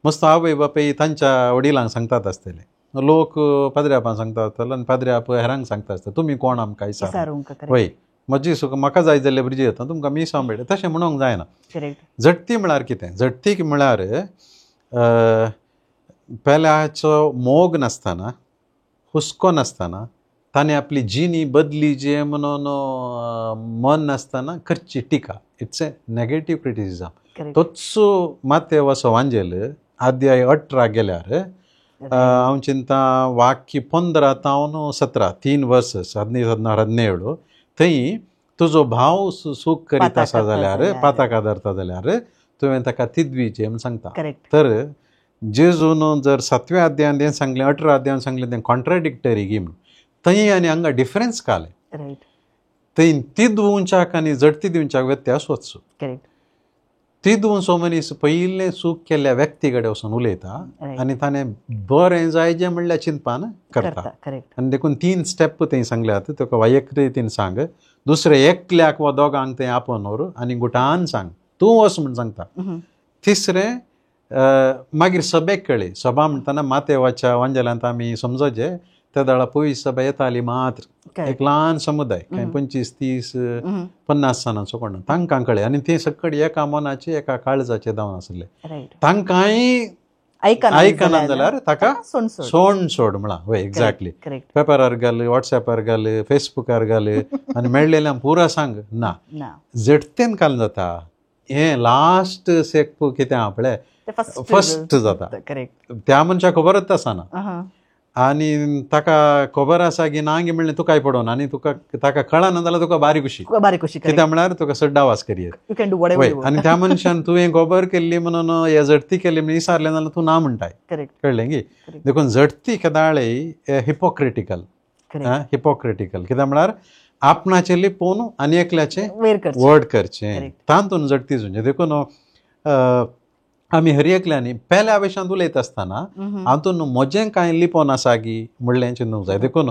मस्त आवय बापाय तांच्या वडिलांक सांगतात आसतले, लोक पाद्र्यापांक सांगता आसतलो आनी पाद्र्याप हेरांक सांगता आसतले, तुमी कोण आमकां विचारूंक? विचारूंक. करेक्ट वय, म्हजी सुख म्हाका जाय जाल्लें भुरगीं जाता, तुमकां मिसांव मेळटा, तशें म्हणूंक जायना. करेक्ट झडती म्हळ्यार कितें? झडती म्हळ्यार पेल्याचो मोग नासतना, हुस्को नासतना, ताणें आपली जिणी बदली जे म्हणून मन नासतना करची टिका. It's a negative criticism. Correct तोच मातेवसो वांजेल अध्याय 18 गेल्यार हांव चिंता वाक्य 15 तावन 17 3 वर्सस 15 17 थंय तुजो भाव सूख करीत पाताक आसा करता जाल्यार, जाल्यार. पाताक आदरता जाल्यार तुवें ताका तिदवीचें म्हूण सांगता. करेक्ट तर जेजून जर 7व्या अध्यायान तें सांगलें, 18 अध्यायान सांगलें, तें कॉन्ट्राडिक्टरी गी म्हूण थंय आनी हांगा डिफरन्स कालें. रायट थंय तिदवुंच्याक आनी जडती दिवच्याक व्यत्यास वचचो. करेक्ट तिदवूंचो मनीस पयलें चूक केल्ल्या व्यक्ती कडेन वचून उलयता Right. आनी ताणें बरें जाय जें म्हणल्यार चिंतपान करता. करता. करेक्ट आनी देखून 3 स्टेप थंय सांगल्यात, तुका वैयक्तीक रितीन सांग, दुसरें एकल्याक वा दोगांक थंय आपोवन व्हर आनी गुटान सांग, तूं वच म्हूण सांगता. तिसरें मागीर सभेक कळ्ळी. सभा म्हणटना मातेवाच्या वांजेलांत आमी समजचे त्या वेळार पयस सभा येताली मात्र, एक ल्हान समुदाय, कांय 25 30 50 जाणांचो कोण, तांकां कळ्ळें आनी ते सगळे एका मनाचे एका काळजाचे जावन आसले. रायट तांकांय आयकना जाल्यार ताका सोण सोड सोण सोड म्हळां. वय, एक्झॅक्टली. करेक्ट पेपरार घाल, वॉट्सॅपार घाल, फेसबुकार घाल आनी मेळ्ळेल्यान पुरा सांग ना. ना, झटतेन काल जाता हें लास्ट सेक कितें आहा पळय ते फर्स्ट जाता. करेक्ट त्या मनशाक खबरच आसना आनी ताका खबर आसा की ना गी म्हणलें तुकाय पडोन आनी तुका ताका कळना जाल्यार तुका बारीक खुशी, बारीक खुशी. कित्याक म्हळ्यार तुका सड्डा आवाज करयेत. You can do whatever वय you want. आनी त्या मनशान तुवें खबर केल्ली म्हणून हे झडती केली म्हणून विचारलें जाल्यार तूं ना म्हणटाय. करेक्ट कळ्ळें गी? Correct. देखून झडती केदाळे हिपोक्रिटिकल. करेक्ट हिपोक्रिटिकल कित्याक म्हळ्यार आपणाचें लिपोवन आनी एकल्याचें वयर करचें, व्हड करचें, Correct. तातूंत झडती जावचें. देखून आमी हर एकल्यांनी पेल्या विशयांत उलयता आसतना हातून म्हजें कांय लिपोवन आसा गी म्हणलें चिंतूंक जाय. देखून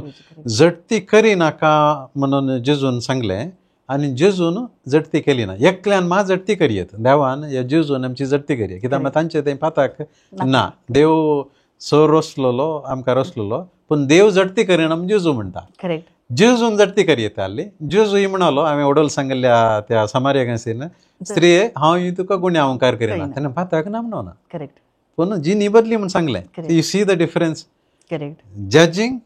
झडती करिनाका म्हणून जेजून सांगलें आनी जेजून झडती केली ना. एकल्यान मा झडती करयेत, देवान ह्या जेजून आमची झडती करयेत, कित्याक म्हळ्यार तांचें तें पाताक ना. देव स रसलेलो आमकां रसलेलो, पूण देव झडती करिना म्हूण जेजू म्हणटा. करेक्ट जेजून झडती करयेत आहली. जेजूय म्हणालो, हांवें वडोल सांगिल्ल्या त्या समार्या गांसीन स्त्रिये हांव ही तुका गुन्यांवकार करिना, तेन्ना पाताक ना म्हणना. करेक्ट पूण जिनी बदली म्हूण सांगलें. Correct. You see the difference, correct judging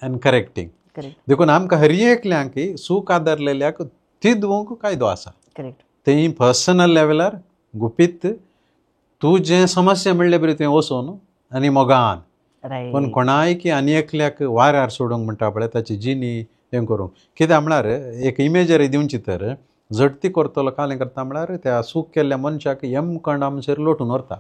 and correcting. Correct देखून आमकां हर एकल्यांक सूख आदारलेल्याक तिदवंक कायदो आसा. करेक्ट थंय पर्सनल लेवलार गुपीत तुजें समस्या म्हणले बरी तुवें वचून आनी मोगान, रायट पूण कोणाय की आनी एकल्याक वाऱ्यार सोडूंक म्हणटा पळय ताची जिनी हें करूंक. कित्याक म्हळ्यार एक इमेजरी दिवची तर झडती करतलो कालें करता म्हळ्यार त्या सूख केल्ल्या मनशाक यमकंडामसर लोटून व्हरता,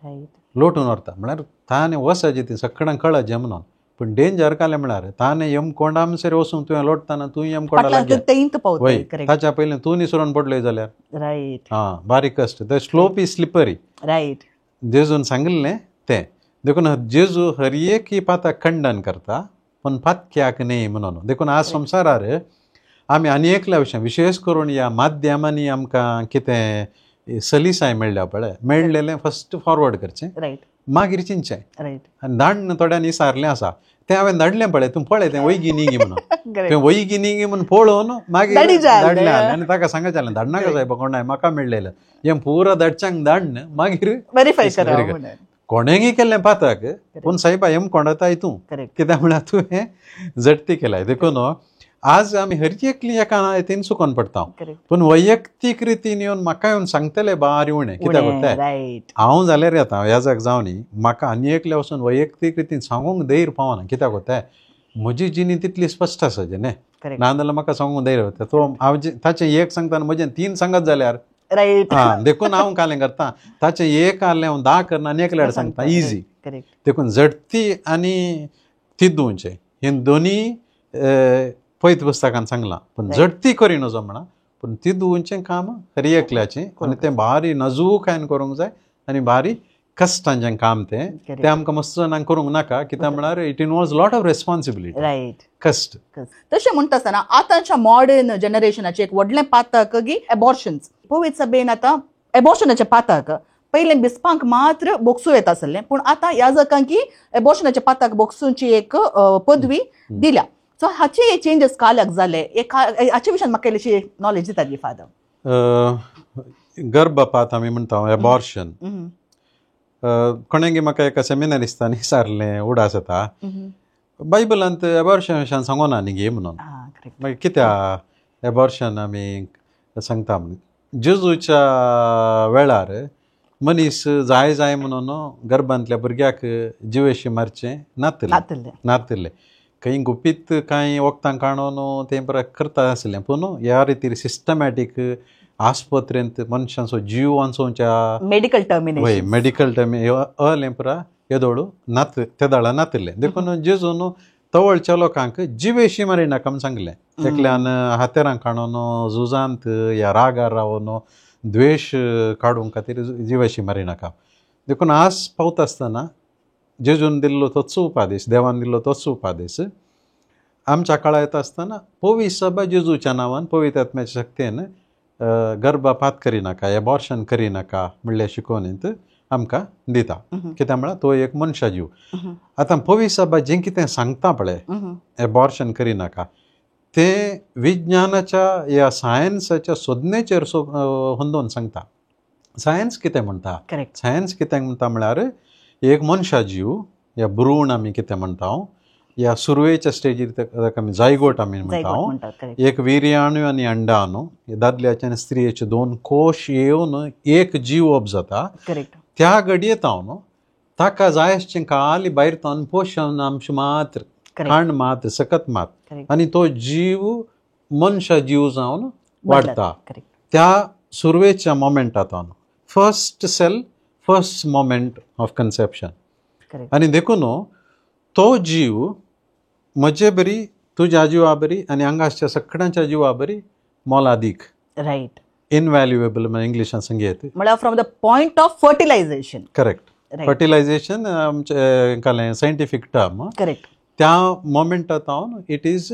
रायट लोटून व्हरता म्हळ्यार ताणें वसाचें ती सगळ्यांक कळचें म्हणून. पूण डेंजर कालें म्हळ्यार ताणें यमकोंडामसर वचून तुवें लोटताना तूं यमकोंडा फाटल्यान लागें तेंत पावता. वय, करेक्ट ताच्या पयलीं तूं निसरून पडलोय जाल्यार रायट आं बारीक कश्ट. The slope is slippery. Right जेजून सांगिल्लें तें. देखून जेजू हर एक ही पाताक खंडन करता पूण पातक्याक न्ही म्हणून. देखून आज संवसारार आमी आनी एकल्या विशय विशेष करून ह्या माध्यमांनी आमकां कितें सलिसाय मेळ्ळ्या पळय, मेळ्ळेलें फस्ट फॉरवर्ड करचें, रायट, मागीर चिंतचें. रायट. आनी धाडून थोड्यांनी विचारलें आसा, तें हांवें धाडलें पळय, तूं पळय तें वैगी न्ही म्हणून, तें वैगी न्ही म्हणून पळोवन मागीर धाडलें आनी ताका सांगचें जालें धाडनाका सायबा कोणाय म्हाका मेळ्ळेलें हें पुरा धाडच्यांक धाडन मागीर वेरीफाय करा कोणेंगी केल्लें पाताक पूण सायबा हेम कोंडताय तूं, कित्याक म्हळ्यार तुवें झडती केलाय. देखून आज आमी हर एकली एका हितून चुकोन पडटा, पूण वैयक्तीक रितीन येवन म्हाका येवन सांगतले बारी उणें कित्याक वता हांव जाल्यार येता ह्या जाग जावन न्ही म्हाका आनी एकल्या वचून वैयक्तीक रितीन सांगूंक धैर्य पावना, कित्याक वता म्हजी जिणी तितली स्पश्ट आसा जें न्ही, ना जाल्यार म्हाका सांगूंक धैर्य वता तो हांव ताचें एक सांगता आनी म्हजें तीन सांगत जाल्यार रायट. देखून हांव कालें करता ताचें एक आहलें हांव 10 करना आनी एकल्यार सांगता इजी. देखून झडती आनी तिदूंचें हें दोनी पयत पुस्तकान सांगलां, पूण झडती करी नजो म्हणा, पूण तिदूंचें काम हर एकल्याचें आनी तें भारी नाजूकायेन करूंक जाय आनी भारी कश्टांचें काम तें, तें आमकां मस्त जाणांक करूंक नाका, कित्याक म्हळ्यार it involves lot of responsibility, right, कश्ट. तशें म्हणटा आसतना आतांच्या मॉडर्न जनरेशनाचें एक व्हडलें पातक की एबॉर्शन्स. पवित्र सभेन आतां एबॉर्शनाचें पातक पयलें बिस्पांक मात्र बोगसूं येता आसलें, पूण आतां याजकांकी एबॉर्शनाचें पातक बोगसूंची एक पदवी दिल्या. सो हाचे चेंजीस काल्याक जाले, हाचे विशयान म्हाका इल्लीशी नॉलेज दिता गी फादर. गर्भपात आमी म्हणटा एबॉर्शन, कोणेंगी म्हाका एका सेमिनारिस्तान विचारलें उडास येता बायबलांत एबॉर्शन विशयान सांगोना न्ही गे म्हणून, मागीर कित्याक एबॉर्शन आमी सांगता म्हणून. जेजूच्या वेळार मनीस जाय जाय म्हणून गर्भांतल्या भुरग्याक जिवेशी मारचें नातिल्लें नातिल्लें, खंय गुपीत कांय वखदां काडून तें बरें करता आसलें, पूण ह्या रितीर सिस्टमॅटीक आस्पत्रेंत मनशांचो जीव वांचोवच्या मेडिकल टर्मिनेशन, वय मेडिकल टर्मी अलें पुरा येदोळू नात तेदाळा नातिल्लें. देखून जेजून तवळच्या लोकांक जिवेशी मारी नाका म्हूण सांगलें, एकल्यान हातेरां काडून झुजांत या रागार रावन द्वेश काडूंक खातीर जिवेशी मारी नाका. देखून आज पावता आसतना जेजून दिल्लो तोच उपादेश, देवान दिल्लो तोच उपादेश आमच्या काळा येता आसतना पवित्र सभा जेजूच्या नांवान पवित्र आत्म्याच्या शक्तेन गर्भपात करिनाका, एबॉर्शन करिनाका म्हणल्या शिकवणींत आमकां दिता, कित्याक म्हळ्यार तो एक मनशा जीव. आतां पवित्र सभा जें कितें सांगता पळय एबॉर्शन करिनाका तें विज्ञानाच्या या सायन्साच्या सोदनेचेर होंदोवन सांगता. सायन्स कितें म्हणटा, सायन्स कितें म्हणटा म्हळ्यार एक मनशा जीव या भ्रूण आमी कितें म्हणटा, या सुरवेच्या स्टेजीर ताका आमी जायगोट आमी म्हणटा, एक वीर्याणू आनी अंडाणू दादल्याचे आनी स्त्रियेचे दोन कोश येवन एक जीव जाता. त्या घडयेत हांव ताका जाय आसचें खाली भायर तावन पोशण आमचें मात्र, खाण मात्र, सकत मात, आनी तो जीव मनशा जीव जावन वाडटा. त्या सुरवेच्या मोमेंटात हांव first cell, first moment of conception, आनी देखून तो जीव म्हजे बरी, तुज्या जिवा बरी आनी हांगासच्या सगळ्यांच्या जिवा बरी मोलादीक, रायट, इनव्हॅल्युएबल म्हळ्यार इंग्लिशान सांगयत म्हळ्यार from the point of fertilization. Correct, fertilization आमचें कालें सायंटिफीक टर्म. करेक्ट. त्या मोमेंटा तावन it is.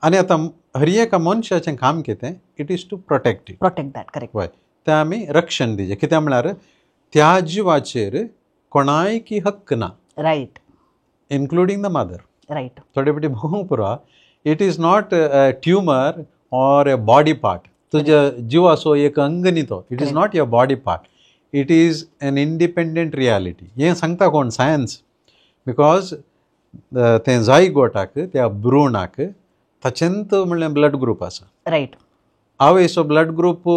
आनी आतां हर एका मनशाचें काम कितें, it is to protect it, protect that. Correct. वय, तें आमी रक्षण दिवचें, कित्याक म्हळ्यार त्या जिवाचेर कोणायकी हक्क ना, right, including the mother. Right. थोडे फावटी बघूंक पुरो, it is not a tumour or a body part, तुज्या जिवाचो एक अंग न्ही तो, it is not your body part, it is an independent reality. हें सांगता कोण, सायन्स. Because तें जायगोटाक, त्या भ्रूणाक ताचेंत म्हणल्यार ब्लड ग्रूप आसा, रायट, आवयचो ब्लड ग्रूप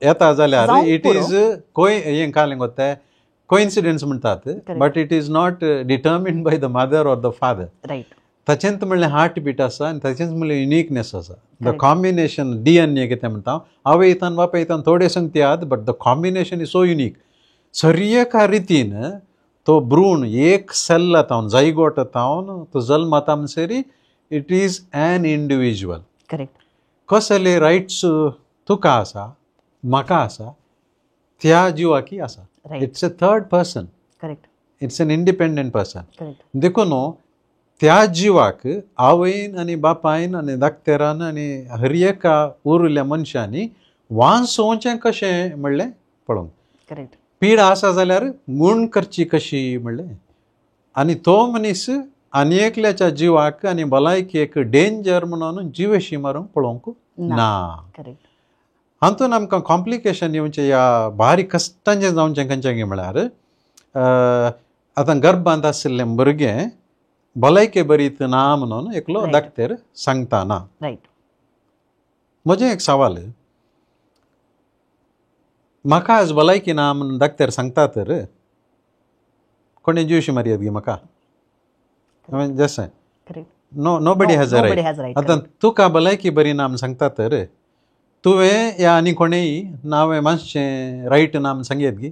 येता जाल्यार it is हें कालें गो कोइन्सिडन्स म्हणटात, but it is not determined by the mother or the father. Right. ताचेंत म्हणल्यार हार्ट बीट आसा आनी ताचेंच म्हणल्यार युनिकनेस आसा. The combination DNA कितें म्हणटा, आवयतान बापायतान थोडे संगती आहात, but the combination is so unique. Sir एका रितीन तो भ्रूण एक सेल तावन, जायगोट तावन तो जल्मता म्हणसर it is an individual. Correct. कसले रायट्स तुका आसा, म्हाका आसा, त्या जिवाकी आसा. It's a third person. Correct. It's an independent person. देखून त्या जिवाक आवयन आनी बापायन आनी दाक्तेरान आनी हर एका उरिल्ल्या मनशांनी वांचोवचें कशें म्हणलें पळोवंक. करेक्ट. पिडा आसा जाल्यार गूण करची कशी म्हणलें आनी तो मनीस आनी एकल्याच्या जिवाक आनी भलायकेक डेंजर म्हणून जिवेशी मारूंक पळोवंक ना. करेक्ट. हातून आमकां कॉम्प्लिकेशन येवचें या भारी कश्टांचें जावचें खंयचें म्हळ्यार आतां गर्भांत आशिल्लें भुरगें भलायके बरीत ना म्हणून एकलो दाक्तेर सांगता ना. रायट. म्हजें एक सवाल, म्हाका आज भलायकी ना म्हणून दाक्तेर सांगता तर कोणें जिवशी मारयत गी म्हाका? जशें no nobody has a right. आतां तुका भलायकी बरी ना म्हूण सांगता तर तुवें या आनी कोणेंय नांवें मातशें रायट ना म्हूण सांगयत गी?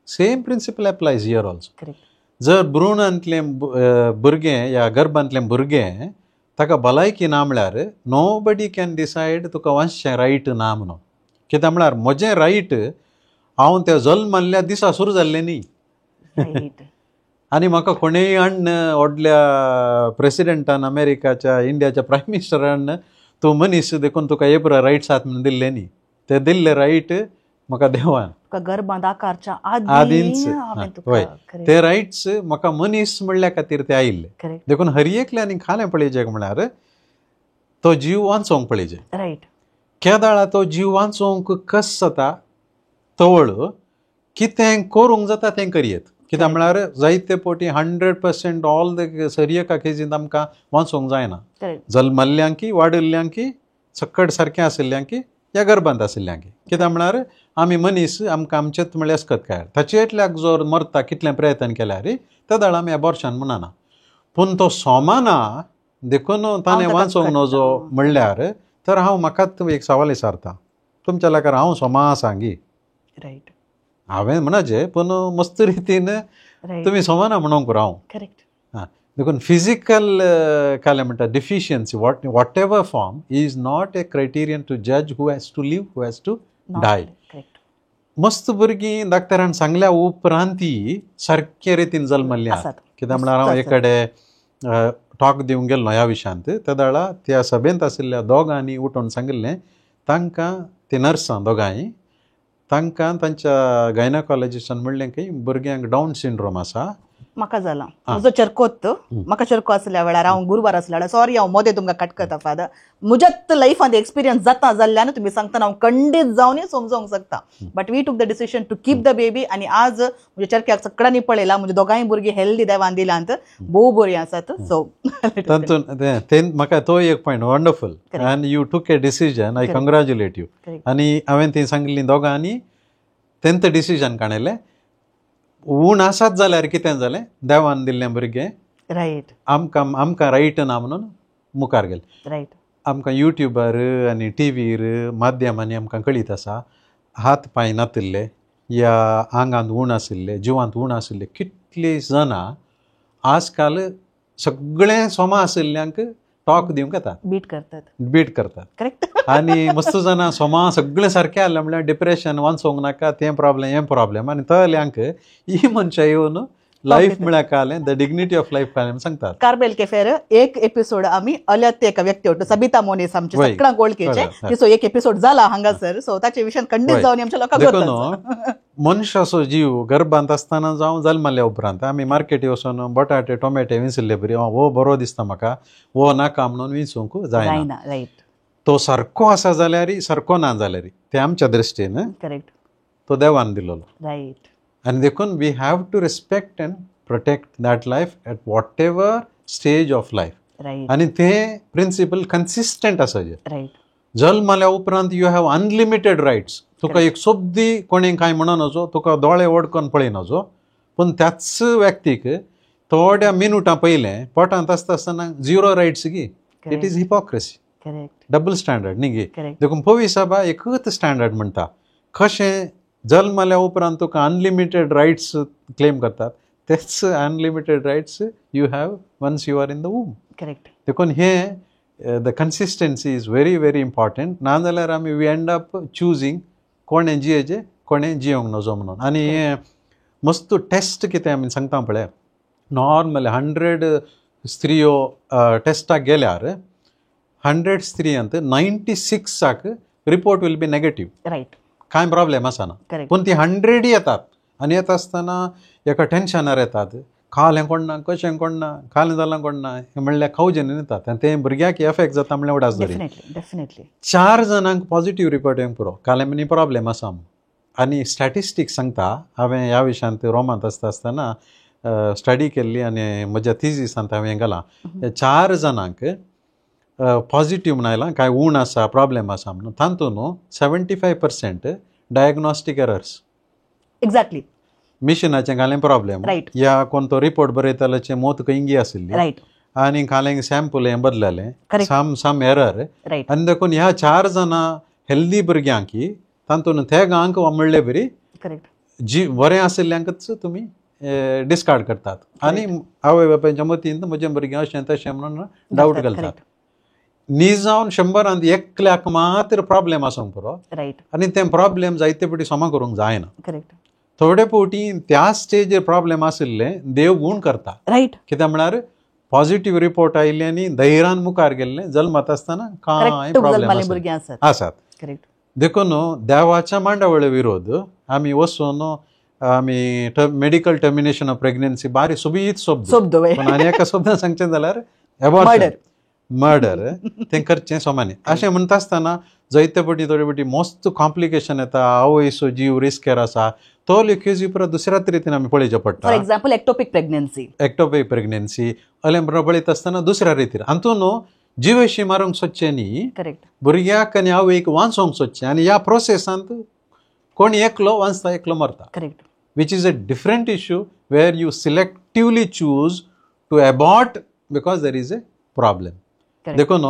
Same principle applies here also. जर भ्रूणांतलें भुरगें या गर्भांतलें भुरगें ताका भलायकी ना म्हळ्यार नो बडी can decide तुका मातशें रायट ना म्हणून. कित्याक म्हळ्यार म्हजें रायट हांव त्या जल्मल्ल्या दिसा सुरू जाल्लें न्ही. आनी म्हाका कोणेय हाडून व्हडल्या प्रेसिडेंटान अमेरिकाच्या इंडियाच्या प्रायम मिनिस्टरान तूं मनीस देखून तुका एपरा रायट्स आहात म्हणून दिल्ले न्ही. ते दिल्ले रायट म्हाका देवान गर्भांत आकारच्या आदींच हय ते रायट्स म्हाका मनीस म्हणल्या खातीर ते आयिल्ले. देखून हर एकल्यानी खालें पळयचें म्हळ्यार तो जीव वांचोवंक पळयचें. रायट. केदाळा तो जीव वांचोवंक कस जाता तवळ कितें करूंक जाता तें करयेत. कित्याक म्हळ्यार जायते पटी 100% ऑल the सरी एका केजींत आमकां वाचोवंक जायना. जल्मल्ल्यांकी वाडिल्ल्यांकी सक्कड सारकें आशिल्ल्यांकी या गर्भांत आशिल्ल्यांकी. कित्याक म्हळ्यार आमी मनीस आमकां आमचेच म्हळ्यार अस्कत काय ताचे एकल्याक जोर मरता कितलें प्रयत्न केल्यार त्या दाळ आमी एबॉर्शन म्हणना. पूण तो सोमाना देखून ताणें वाचोवंक नजो म्हणल्यार तर हांव म्हाकाच एक सवाल विचारता तुमच्या लागीं हांव सोमा आसा गी? रायट. हांवें म्हणाचें पूण मस्त रितीन तुमी सोमाना म्हणूंक हांव. करेक्ट. हां देखून फिजिकल काय म्हणटा deficiency whatever form is not a criterion to जज who has to live who has to die. मस्त भुरगीं डाक्टरान सांगल्या उपरांती सारके रितीन जल्मल्लीं आसात. कित्याक म्हळ्यार हांव एक कडेन टॉक दिवंक गेल्लो ह्या विशयांत त्या वेळार त्या सभेंत आशिल्ल्या दोगांनी उठून सांगिल्लें तांकां ती नर्सां दोगांय तांकां तांच्या गायनाकॉलॉजिस्टान म्हणलें की भुरग्यांक डावन सिंड्रोम आसा. म्हाका जाला म्हजो चरकोत म्हाका चरको आसल्या वेळार हांव गुरवार आसल्या वेळार सॉरी हांव मोदें तुमकां कट करता फादर म्हज्याच लायफांत एक्सपिरियन्स जाता जाल्ल्यान तुमी सांगतना हांव खंडीत जावन समजोंक शकता. But we took the decision to keep the baby आनी आज म्हज्या चरक्याक सगळ्यांनी पळयला म्हजे दोगांय भुरगीं हेल्दी देवान दिलांत भोव बरीं आसात. सो तातूंत ते म्हाका तो एक point wonderful and you took a decision I congratulate you. आनी हांवें ती सांगिल्ली दोगांनी तेंच डिसिजन काडलें. ऊण आसात जाल्यार कितें जालें देवान दिल्लें भुरगें रायट आमकां आमकां रायट ना म्हणून मुखार गेलें. रायट. आमकां युट्यूबार आनी टिवीर माध्यमांनी आमकां कळीत आसा हात पांय नातिल्ले या आंगांत ऊण आशिल्ले जिवांत ऊण आशिल्ले कितले जाणां आजकाल सगळें सोमा आशिल्ल्यांक टॉक दिवंक येता बीट करतात बीट करतात. करेक्ट. आनी मस्त जाणां सोमा सगळें सारकें आसलें म्हणल्यार डिप्रेशन वाचोवंक नाका तें प्रॉब्लेम हें प्रॉब्लेम आनी तल्यांक ही मनशां येवन लायफ म्हळ्यार कालें the dignity of life कालें सांगतात. कार्मेल कॅफेर एक एपिसोड आमी अलत एका व्यक्ती होतो सबिता मोनीस आमचे सगळ्यांक वळखीचे तिचो एक एपिसोड जाला हांगासर. सो ताचे विशयान खंडीत जावन आमच्या लोकांक देखून मनशाचो जीव गर्भांत आसतना जावं जल्मल्या उपरांत आमी मार्केटी वचून बटाटे टोमॅटे विंचिल्ले बरी हो बरो दिसता म्हाका हो नाका म्हणून विंचूंक जायना. रायट. तो सारको आसा जाल्यार सारको ना जाल्यार ते आमच्या दृश्टीन करेक्ट तो देवान दिल्लो. रायट. आनी देखून we have to respect and protect that life at whatever stage of life. आनी ते प्रिंसिपल कन्सिस्टंट आसा. रायट. जल्मल्या उपरांत you have unlimited rights. तुका एक सोबदी कोणें कांय म्हणून नजो तुका दोळे ओडकोन पळय नजो पूण त्याच व्यक्तीक थोड्या मिनुटां पयलें पोटांत आसता आसतना झिरो रायट्स गी. It is hypocrisy. Correct. Double standard न्ही गी. देखून पवी साबा एकूच स्टँडर्ड म्हणटा कशें जल्मल्या उपरांत तुका अनलिमिटेड रायट्स क्लेम करतात तेच unlimited rights you have once you are in the womb. Correct. देखून हें the consistency is very very important. ना जाल्यार आमी वी एंड अप चुजींग कोणें जियेचें कोणें जियोंक नजो म्हणून. आनी हें मस्त टेस्ट कितें आमी सांगता पळय, नॉर्मल 100 स्त्रियो टेस्टाक गेल्यार 100 स्त्रियांत 96 report will be negative. Right. कांय प्रॉब्लेम आसना. करेक्ट. पूण ती 100 येतात आनी येता आसतना एका टेन्शनार येतात, खालें कोण ना, कशें कोण ना, खालें जालां कोण ना, हें म्हणल्यार खावजेन येतात आनी तें भुरग्याक एफेक्ट जाता म्हणल्यार उडास धरी. Definitely definitely. 4 जाणांक पॉझिटीव रिपोर्ट येवंक पुरो, खालें म्हणी प्रॉब्लेम आसा. आनी स्टॅटिस्टिक्स सांगता, हांवें ह्या विशयांत रोमांत आसता आसतना स्टडी केल्ली आनी म्हज्या थिजीसांत हांवें घालां, 4 जाणांक पॉझिटीव म्हण आयलां, कांय ऊण आसा, प्रॉब्लेम आसा म्हणून, तातूंत न्हू 75% डायग्नॉस्टीक एरर्स. एक्झॅक्टली. मिशिनाचें घालें प्रॉब्लेम, या कोण तो रिपोर्ट बरयताल्याचें मोत खंयगी आशिल्ली, रायट, आनी घालें सॅम्पल हें बदललें, सम सम एरर. रायट. आनी देखून ह्या 4 जाणां हेल्दी भुरग्यांक तातूंत तेगांक म्हणले बरी करेक्ट जी बरें आशिल्ल्यांकच तुमी डिस्कार्ड करतात आनी आवय बापायच्या मतीन म्हजें भुरगें अशें तशें म्हणून डावट घालतात. न्ही जावन 100 एकल्याक मात्र प्रॉब्लेम आसूंक पुरो, रायट, आनी तें प्रॉब्लेम जायते फावटी सोमा करूंक जायना. करेक्ट. थोडे फावटी त्या स्टेजीर प्रॉब्लेम आशिल्ले देव गूण करता. रायट. कित्याक म्हळ्यार पॉझिटीव रिपोर्ट आयिल्ले आनी धैर्यान मुखार गेल्ले जल्मत आसतना कांय प्रॉब्लेम आसात. करेक्ट. देखून देवाच्या मांडावळे विरोध आमी वचून आमी मेडिकल टर्मिनेशन ऑफ प्रेग्नन्सी बारी सोबीत शब्द, पूण आनी एका शब्दान सांगचें जाल्यार एबॉर्शन, मर्डर तें करचें सोमानी. अशें म्हणटा आसतना जायते फावटी थोडे फावटी मस्त कॉम्प्लिकेशन येता, आवयचो जीव रिस्केर आसा, तो लिकेजी परत दुसऱ्याच रितीन आमी पळोवचें पडटा. For example ectopic pregnancy, ectopic pregnancy अलें पळयता आसतना दुसऱ्या रितीन हातून न्हू जिवेशी मारूंक सोदचें न्ही, करेक्ट, भुरग्याक आनी आवयक वांचोवंक सोदचें आनी ह्या प्रोसेसांत कोण एकलो वांचता एकलो मरता. Correct. Which is a different issue where you selectively choose to abort because there is a problem. देखून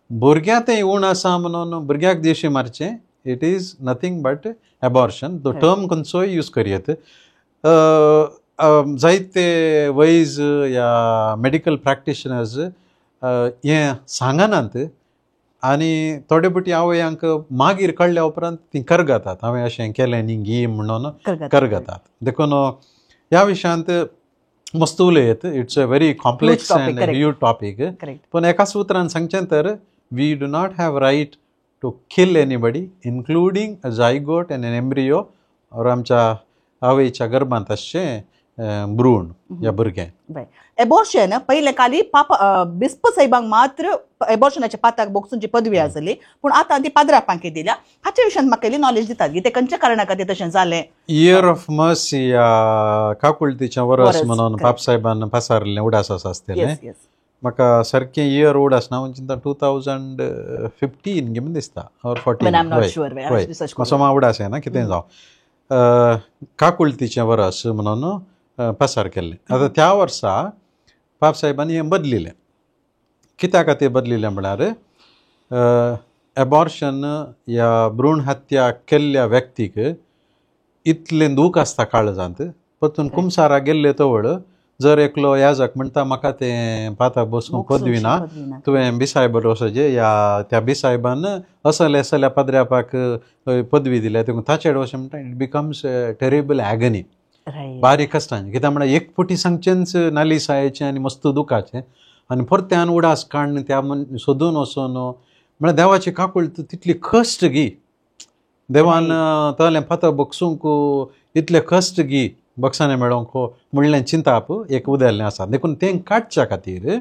भुरग्यां तें ऊण आसा म्हणून भुरग्याक देशी मारचें, it is nothing but abortion. तो टर्म खंयचोय यूज करयत. जायते वैज या मेडिकल प्रॅक्टिशनर्स हें सांगनात आनी थोडे फावटी आवयांक मागीर कळ्ळ्या उपरांत ती करगतात, हांवें अशें केलें न्ही गी म्हणून करगतात. देखून ह्या विशयांत मस्त उलयत, it's a very complex and huge topic. पूण एका सुत्रान सांगचें तर we do not have right to kill anybody including a zygote and an embryo or आमच्या आवयच्या गर्भांत आसचें भ्रूण या भुरगें. एबॉर्शन पयलें खाली पापा बिस्प साहेबांक मात्र एबॉर्शनाच्या पाताक बोगसूंची पदवी आसली, पूण आतां ती पाद्रापांक दिल्या. हाचे विशयांत म्हाका इल्ली नॉलेज दितात की ते खंयच्या कारणा खातीर तशें जालें. इयर ऑफ मर्सी या काकुळतीचें वरस म्हणून पापसाहेबान पासारिल्लें उडास आसा आसतलें. म्हाका सारकें इयर उडास ना, चिंता 2015 गे म्हण दिसता ऑर 14, मातसो मा उडास येना कितें जावं. काकुळतीचें वरस म्हणून पासार केल्लें. आतां त्या वर्सा पापसाहेबांनी हें बदलिलें. कित्या खातीर बदलिलें म्हळ्यार एबॉर्शन या भ्रूण हत्या केल्ल्या व्यक्तीक इतलें दूख आसता काळजांत, परतून कुमसारा गेल्ले तवळ जर एकलो याजक म्हणटा म्हाका तें पाताक बसूंक पदवी ना, तुवें बिसायब वचचें या त्या बिसायबान असले असल्या पाद्र्यापाक पदवी दिल्या देखून ताचेर वचें म्हणटा, it becomes terrible agony, बारीक कश्टांचें. कित्याक म्हळ्यार एक फावटी सांगचेंच नालिसायेचें आनी मस्त दुखाचें आनी परत्यान उडास काडून त्या सोदून वचून म्हळ्यार देवाची काकूळ तितली कश्ट गी, देवान तलें पातक बगसूंक इतले कश्ट गी बक्षाने मेळोवंक म्हणलें चिंताप एक उदेल्लें आसा. देखून तें काडच्या खातीर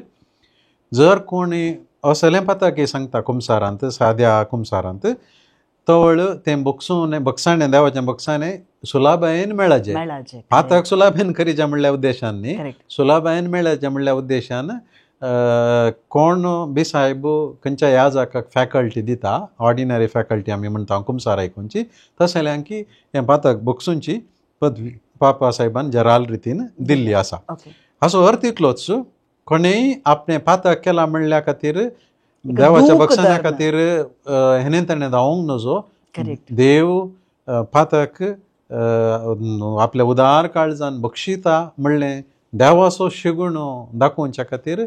जर कोणी असलें पातक सांगता कुमसारांत, साद्या कुमसारांत, तवळ तें बगसून बक्षाणें देवाचें बक्षाणें सुलाभायेन मेळाचें, पातक सुलाभेन करीचें म्हणल्या उद्देशान न्ही, सुलाभायेन मेळाचें म्हणल्या उद्देशान कोण बिसायब खंयच्या ह्या जाकाक फॅकल्टी दिता, ऑर्डिनरी फॅकल्टी आमी म्हणटा कुमसार आयकुची, तशें की हें पातक बगसूंची पदवी पापा साहेबान जराल रितीन दिल्ली आसा. हाचो अर्थ इतलोच, कोणेय आपणें पातक केलां म्हणल्या खातीर देवाच्या बक्षाण्या खातीर हेणें तेणें धांवूंक नजो. देव पातक आपल्या उदार काळजान बक्षिता म्हणलें देवाचो शिगुण दाखोवच्या खातीर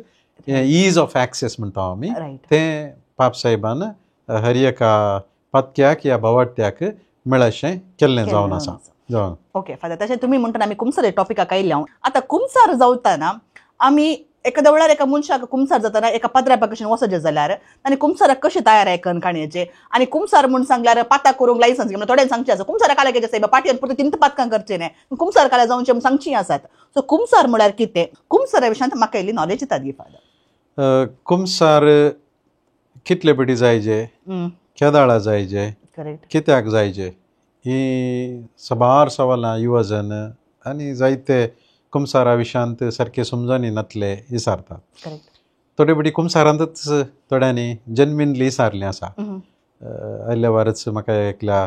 is of access म्हणटा आमी, तें पापसाहेबान हर एका पातक्याक या भावाट्याक मेळशें केल्लें जावन आसा. जावन. ओके फादर, तशें तुमी म्हणटा आमी कुमसार टॉपिकाक आयिल्ले. हांव आतां कुमसार जावतना आमी एका वेळार एका मनशाक कुमसार जातना एका पदरा भशेन वचचें जाल्यार आनी कुमसाराक कशें तयार आयकन काणयेचें आनी कुमसार म्हूण सांगल्यार पाताक करूंक लायसन्स घेवन थोड्यांक सांगचें आसा कुमसारा काल्या कितें सायबा पाटयेन पुरतें तिंत पातकां करचें न्हय, कुमसार काल्या जावचें म्हूण सांगचीं आसात. सो कुमसार म्हळ्यार कितें, कुमसारा विशयांत म्हाका इल्ली नॉलेज दितात गी फादर. कुमसार कितले पटी जायजे, केदाळा जायजे, करेक्ट, कित्याक जायजे, ही साबार सवालां युवजन आनी जायते कुमसारा विशयांत सारके समजणी नातले विचारतात. करेक्ट. थोडे पटी कुमसारांतच थोड्यांनी जन्मिनली विचारलें आसा. आयल्या वारच म्हाका एकल्या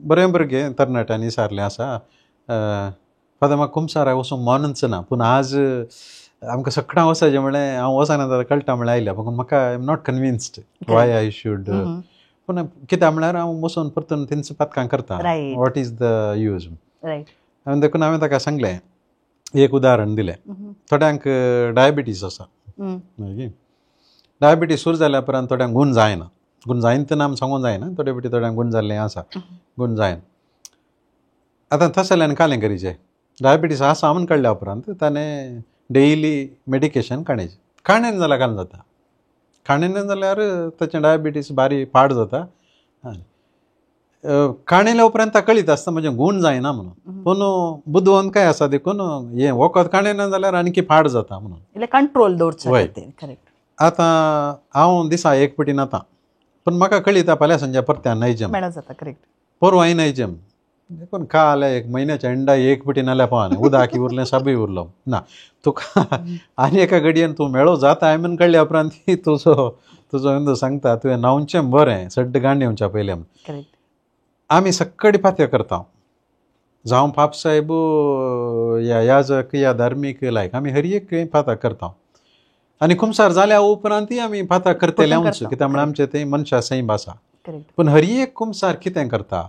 बरें भुरगें तरणाट्यांनी विचारलें आसा, फादर म्हाका कुमसाराक वचूंक मनच ना, पूण आज आमकां सगळ्यां वचचें म्हणलें हांव वचना जाल्यार कळटा म्हणल्यार आयल्या, पूण म्हाका I am not convinced why I should. पूण कित्याक म्हळ्यार हांव वचून परतून तेंच पातकां करता, what is the use. हांवें देखून हांवें ताका सांगलें, एक उदाहरण दिलें. थोड्यांक डायबिटीज आसा, मागीर डायबिटीज सुरू जाल्या उपरांत थोड्यांक गूण जायना, गूण जायना आमी सांगूंक जायना, थोडे फावटी थोड्यांक गूण जाल्लें आसा, गूण जायना. आतां तसल्यान कालें करीचें, डायबिटीज आसा म्हूण कळ्ळ्या उपरांत ताणें डेली मेडिकेशन काडचें. काणेन जाल्यार कालें जाता, काणेन जाल्यार ताचें डायबिटीज बारी पाड जाता. काणेल्या उपरांत ताका कळीत आसता म्हजें गूण जायना म्हणून, पूण बुदवंत काय आसा देखून हें वखद काणेना जाल्यार आणखी पाड जाता म्हणून कंट्रोल दवरचें. करेक्ट. आतां हांव दिसा एक पटी न्हाता, पूण म्हाका कळीत फाल्यां सांजे परत्यान न्हायचें जाता. करेक्ट. परवांय न्हायचें देखून काल एक म्हयन्याच्या एंडा एक पटी न्हाल्या पावना, उदक उरलें सबूय उरलो ना तुका. आनी एका घडयेन तूं मेळो जाता म्हणून कळ्ळ्या उपरांत तुजो तुजो इंदू सांगता तुवें न्हावचें बरें सड्ड गांड येवच्या पयलें. करेक्ट. आमी सक्कडी पात्या करता, जावं पाप साहेब या याजक या धार्मीक लायक, आमी हर एक पाता करता आनी कुमसार जाल्या उपरांतय आमी पाता करतले आमचो, कित्याक म्हळ्यार आमचें तें मनशा सैम आसा. पूण हर एक कुमसार कितें करता,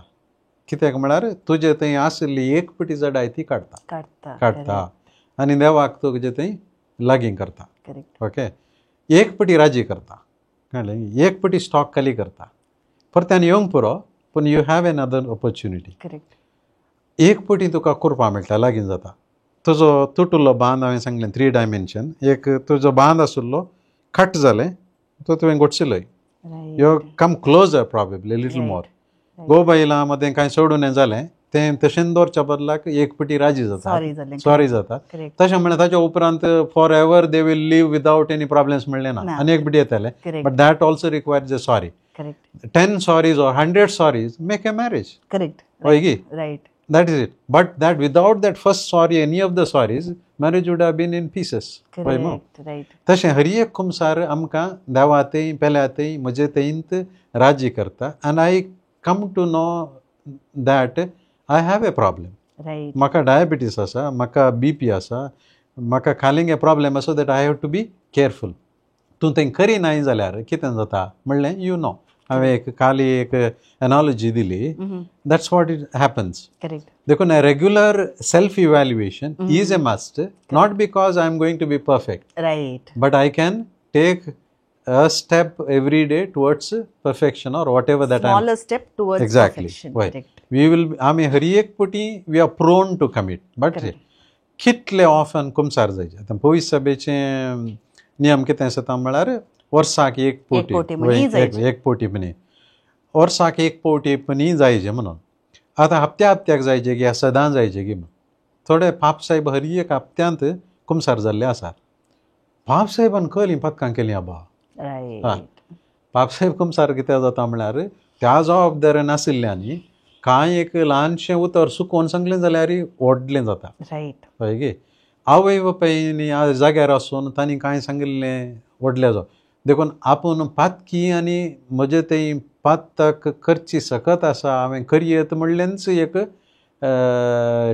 कित्याक म्हळ्यार तुजें थंय आशिल्ली एक पटी जडाय ती काडटा काडटा आनी देवाक तुजें थंय लागीं करता. ओके, एक पटी राजी करता, कळ्ळें, एक पटी स्टॉक खाली करता, परत्यान येवंक पुरो, पूण you have another opportunity. Correct. एक पटी तुका करपा मेळटा, लागीं जाता. तुजो तुटुल्लो बांद हांवें सांगलें 3 डायमेन्शन, एक तुजो बांद आशिल्लो कट जालें तो तुवें गोडशिलो, you come closer probably little more. गोबैला मदें कांय सोडून जालें तें तशें दवरच्या बदलाक एक पटी राजी जाता, सॉरी जाता. तशें म्हणल्यार ताच्या उपरांत forever they will live without any problems म्हणलें ना, आनी एक पटी येतालें, but that also requires a sorry. 10 sorries or 100 sorries make a marriage. Correct. Right. That is it. But that without that first sorry, any of the sorries, marriage would have been in pieces. Correct. Right. तशें हर एक कुमसार आमकां देवातय पेल्यातय म्हजे तयंत राजी करता. And I come to know that I have a problem. Right. म्हाका diabetes आसा, म्हाका BP आसा, म्हाका खालिंग प्रॉब्लेम आसा, that I have to be careful. तूं तें करी नाय जाल्यार कितें जाता म्हणलें you know. हांवें एक काली एक एनॉलॉजी दिली, that's what it happens. देखून regular self evaluation is a must, not because I am going to be perfect, right, but I can take a step every day towards perfection or whatever that I smaller step towards exactly. Perfection. We will, आमी हर एक पटी we are prone to commit, but कितले often कुमसार जायचे. आतां पयस सभेचे नियम कितें आसता म्हळ्यार वर्साक एक पोटी, एक पोटी पनी, वर्साक एक पोटी पनी जायचे म्हणून. आतां हप्त्या हप्त्याक जायचे की सदां जायचे की म्हणून थोडे पापसाहेब हर एक हप्त्यांत कुमसार जाल्ले आसात. पापसाहेबान कळ्ळीं पदकां केलीं आबा. पापसाहेब कुमसार कित्याक जाता म्हळ्यार त्या जबाबदारी नाशिल्ल्यानी कांय एक ल्हानशें उतर सुकोवन सांगलें जाल्यार व्हडलें जाता. हय गे, आवय बापायनी जाग्यार आसून तांणी कांय सांगिल्लें व्हडलें जावं. देखून आपूण पातकी आनी म्हजे थंय पातक करची सकत आसा, हांवें करयेत म्हणलेंच एक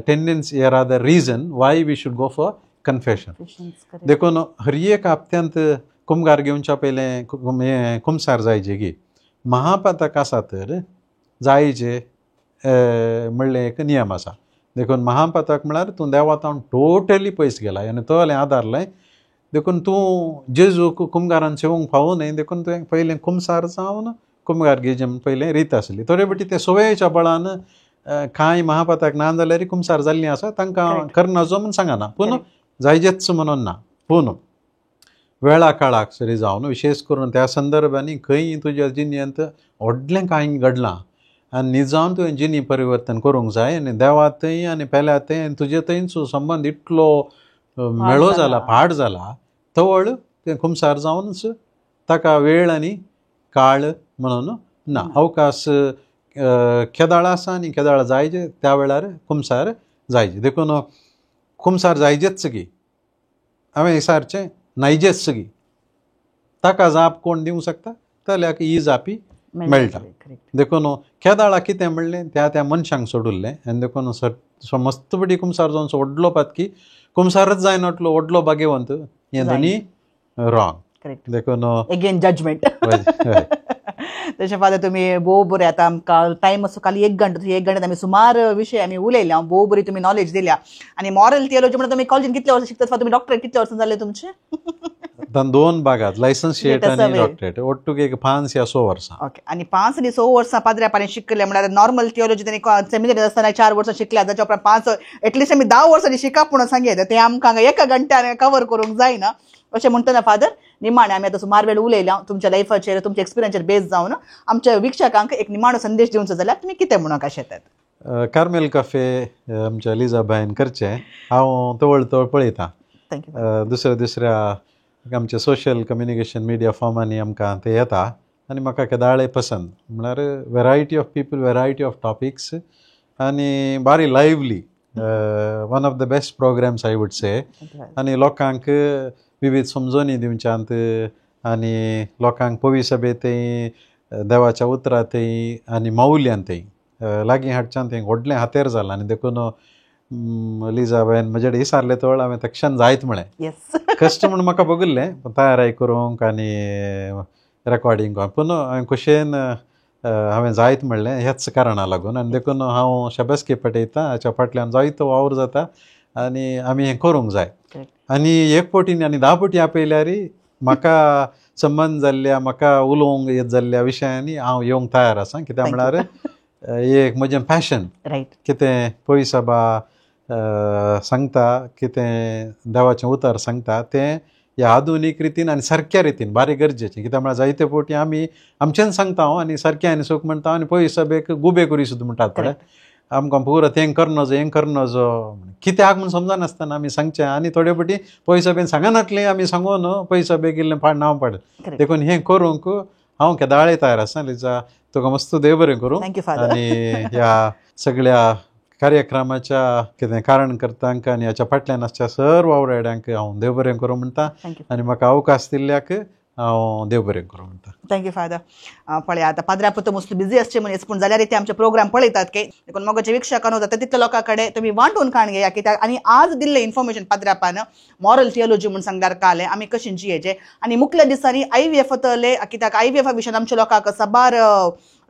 tendency rather reason why we should go for confession. देखून हर एक हप्त्यांत कुमगार घेवच्या पयलें हें कुमसार जायचे की महापातक आसा तर जायचे म्हणलें एक नियम आसा. देखून महापातक म्हळ्यार तूं देवा टोटली पयस गेला आनी तोलें आदारलें, देखून तूं जेजूक कुमगारान सेवूंक फावो न्हय, देखून तुवें पयलें कुमसार जावन कुमगार घेवचें म्हूण पयलें रीत आसली. थोडे फावटी ते सवयेच्या बळान कांय महापाताक ना जाल्यार कुमसार जाल्लीं आसा तांकां करना जो म्हूण सांगना, पूण जायजेच म्हणून ना. पूण वेळा काळाक सरी जावन विशेष करून त्या संदर्भांनी खंय तुज्या जिणेंत व्हडलें कांय घडलां आनी निजावन तुवें जिणी परिवर्तन करूंक जाय आनी देवा थंय आनी पेल्या थंय आनी तुजे थंयच संबंद इतलो मेळो जाला, पाड जाला, तवळ तें कुमसार जावनच ताका वेळ आनी काळ म्हणून ना. अवकाश केदाळ आसा आनी केदाळ जायजे त्या वेळार कुमसार जायजे. देखून कुमसार जायजेच की हांवें विचारचें नायजेच की ताका जाप कोण दिवंक शकता जाल्यार ही जापी मेळटा. देखून केदाळा कितें म्हणलें त्या त्या मनशांक सोडुल्लें आनी देखून मस्त पटी कुमसार जावन व्हडलो पातकी कुमसारच जायनाटलो व्हडलो भाग्यवंत हें दोनी रॉंग. देखून अगेन जजमेंट. तशें फादर तुमी भोव बरें, आतां आमकां टायम असो खाली एक घंटो, एक घंट्यात आमी सुमार विशय आमी उलयले, हांव भोव बरी तुमी नॉलेज दिल्या. आनी मॉरल थियोलॉजी म्हणून तुमी कॉलेजीन कितले वर्सां शिकतात? तुमी डॉक्टरेट कितले वर्सां जाले तुमचे? आतां 2 भागात लायसन्सिएट आनी डॉक्टरेट ಒಟ್ಟುಗೆ एक 5 या 6 वर्सां. ओके, आनी 5 आनी 6 वर्सां पाद्र्यापानी शिकले म्हळ्यार नॉर्मल थियोलॉजी तेणी सेमिनरी आसतना 4 वर्सां शिकल्या, ताच्या उपरांत 5 एटलिस्ट आमी 10 वर्सांनी शिकप म्हणून सांगयता, तें आमकां एका घंट्यान कवर करूंक जायना. अशें म्हणटना फादर निमाणें आमी आतां सुमार वेळ उलयल्या तुमच्या लायफाचेर, तुमच्या एक्सपिरियन्साचेर बेस जावन आमच्या वीक्षकांक एक निमाणो संदेश दिवचो जाल्यार तुमी कितें म्हणूंक शेतात? कार्मेल कॅफे आमच्या लिजाबायन करचें हांव तवळ तवळ पळयतां. दुसऱ्या दुसऱ्या आमच्या सोशल कम्युनिकेशन मिडिया फॉर्मांनी आमकां ते येता आनी म्हाका केदाळे पसंद म्हळ्यार variety of people, variety of topics आनी बारी lively, one of the best programs I would say. आनी लोकांक विविध समजणी दिवच्यांत आनी लोकांक पवी सभेंतय देवाच्या उतरांतय आनी मौल्यांतय लागीं हाडच्यान तें व्हडलें हातेर जालां. आनी देखून लिजाबायन म्हजे कडेन विचारलें तवळ हांवें तक्षण जायत म्हळें. कश्ट म्हूण म्हाका बगल्लें तयाराय करूंक आनी रेकॉर्डिंग, पूण हांवें खोशयेन हांवें जायत म्हणलें ह्याच कारणा लागून. आनी देखून हांव शाबासकी पटयतां, हाच्या फाटल्यान जायतो वावर जाता आनी आमी हें करूंक जाय. आनी एक पटीन आनी 10 पटी आपयल्यार म्हाका संबंद जाल्ल्या, म्हाका उलोवंक येत जाल्ल्या विशयांनी हांव येवंक तयार आसा. कित्याक म्हळ्यार एक म्हजें पॅशन, कितें पयसबा सांगता, कितें देवाचें उतर सांगता तें ह्या आधुनीक रितीन आनी सारक्या रितीन बारी गरजेचें. कित्याक म्हळ्यार जायते फावटी आमी आमचेंच सांगता हांव आनी सारकें आनी सुख म्हणटा आनी पयसबेक गुबे करी सुद्दां म्हणटात पळय, आमकां पुरो तें करनजो हें करनजो कित्याक म्हूण समजनासतना आमी सांगचें आनी थोडे फावटी पयसबेन सांगनातलें आमी सांगून पयसबेक इल्लें नांव पाड. देखून हें करूंक हांव केदाळे तयार आसा. लिजा तुका मस्त देव बरें करूं आनी ह्या सगळ्या कार्यक्रमाच्या कितें कारणकर्त्यांक आनी ह्याच्या फाटल्यान आसच्या सर्व वावराड्यांक हांव देव बरें करूं म्हणटा आनी म्हाका अवकाश दिल्ल्याक हांव देव बरें करूं म्हणटा. Thank you father. पळय आतां पाद्र्या पुतो मोस्टली बिजी आसचे मनीस, पूण जाल्यार ते आमचे प्रोग्राम पळयतात की देखून मोगाचे वीक्षकांनो जाता तितल्या लोकां कडेन तुमी वांटून काण घेया. कित्याक आनी आज दिल्लें इन्फॉर्मेशन पाद्र्यापान मॉरल थियोलॉजी म्हूण सांगल्यार कालें आमी कशी जियेचें आनी मुखल्या दिसांनी IVF वतले, कित्याक IVF विशयान आमच्या लोकांक साबार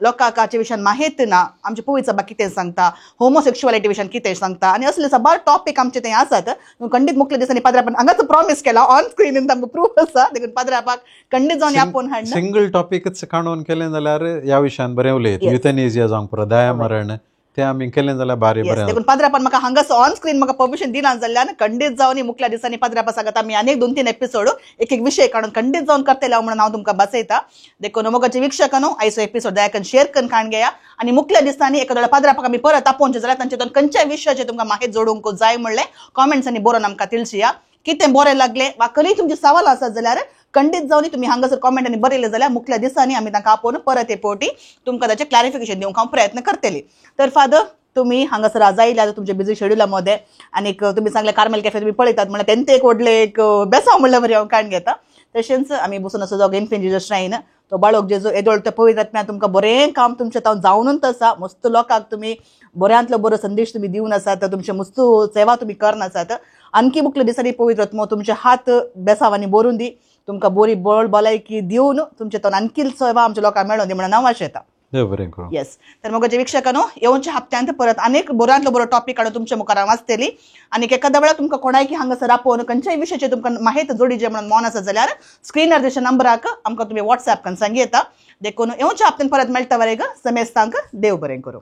लोकांक हाचे विशयान माहिती ना, आमचे पवित्र सभा कितें सांगता, होमोसेक्शुअलिटी विशयान कितें सांगता आनी असले साबार टॉपीक आमचे थंय आसात. खंडीत मुखल्या दिसांनी पाद्र्यापान हांगाच प्रॉमीस केला ऑन स्क्रीन तांकां प्रूफ आसा, देखून पाद्र्यापाक खंडीत जावन आपोवन हाडना. सिंगल टॉपिकच काणून केलें जाल्यार ह्या विशयान बरें उलयत, युथेनेजिया जावंक पुरो, दया मरण ते आमी केलें जाल्यार बारी बरें. देखून पाद्र्यापान म्हाका हांगाच ऑन स्क्रीन म्हाका परमिशन दिना जाल्ल्यान खंडीत जावन मुखल्या दिसांनी पाद्र्यापा सांगता आमी आनीक 2-3 एपिसोड एक एक विशय काडून खंडीत जावन करतले म्हणून हांव तुमकां बसयता. देखून मोगाचे वीक्षकांनो आयचो एपिसोड दयाकन शेअर करून काण घेया आनी मुखल्या दिसांनी एका पाद्र्यापाक आमी परत आपोवचें जाल्यार तांचे खंयच्याय विशयाचेर तुमकां माहिती जोडूंक जाय म्हणलें कॉमेंट्सांनी बरोवन आमकां तिळसुया. कितें बरें लागलें वा खंय तुमचे सवाल आसत जाल्यार खंडीत जावन तुमी हांगासर कॉमेंटांनी बरयलें जाल्यार मुखल्या दिसांनी आमी तांकां आपोवन परत एक फावटी तुमकां ताचें क्लॅरिफिकेशन दिवंक हांव प्रयत्न करतली. तर फादर तुमी हांगासर आज आयल्या तुमच्या बिजी शेड्युला मध्ये आनीक तुमी सांगलें कार्मेल कॅफे तुमी पळयतात म्हणल्यार तेंचे एक व्हडलें एक बेसांव म्हणल्यार बरें हांव काडून घेता. तशेंच आमी बसून आसा जो इन्फेंट जिजस श्रायन तो बाळक जेजू येदोळ तो पवित्र आत्म्या तुमकां बरें काम तुमचें तावन जावनूच आसा, मस्त लोकांक तुमी बऱ्यांतलो बरो संदेश तुमी दिवन आसात, तुमचे मस्त सेवा तुमी करन आसात. आणखी मुखल्या दिसांनी पवित्र आत्मो तुमचे हात बेसांवांनी भरून दी, तुमकां बरी बळ भलायकी दिवन तुमचे तो आणखी सेवा आमच्या लोकांक मेळोन दी म्हणून हांव आशेता. येस, तर मोगाचे वीक्षकांनो येवच्या हप्त्यांत परत अनेक बऱ्यांतलो बरो टॉपीक काडून तुमच्या मुखार हांव आसतली आनी एखाद्या वेळार तुमकां कोणायकी हांगासर आपोवन खंयच्याय विशयाचेर तुमकां माहिती जोडीचे म्हणून मन आसा जाल्यार स्क्रीनार दिसच्या नंबराक आमकां तुमी वॉट्सॅप करून सांग येता. देखून येवच्या हप्त्यान परत मेळटा वरेग समेस्तांक देव बरें करूं.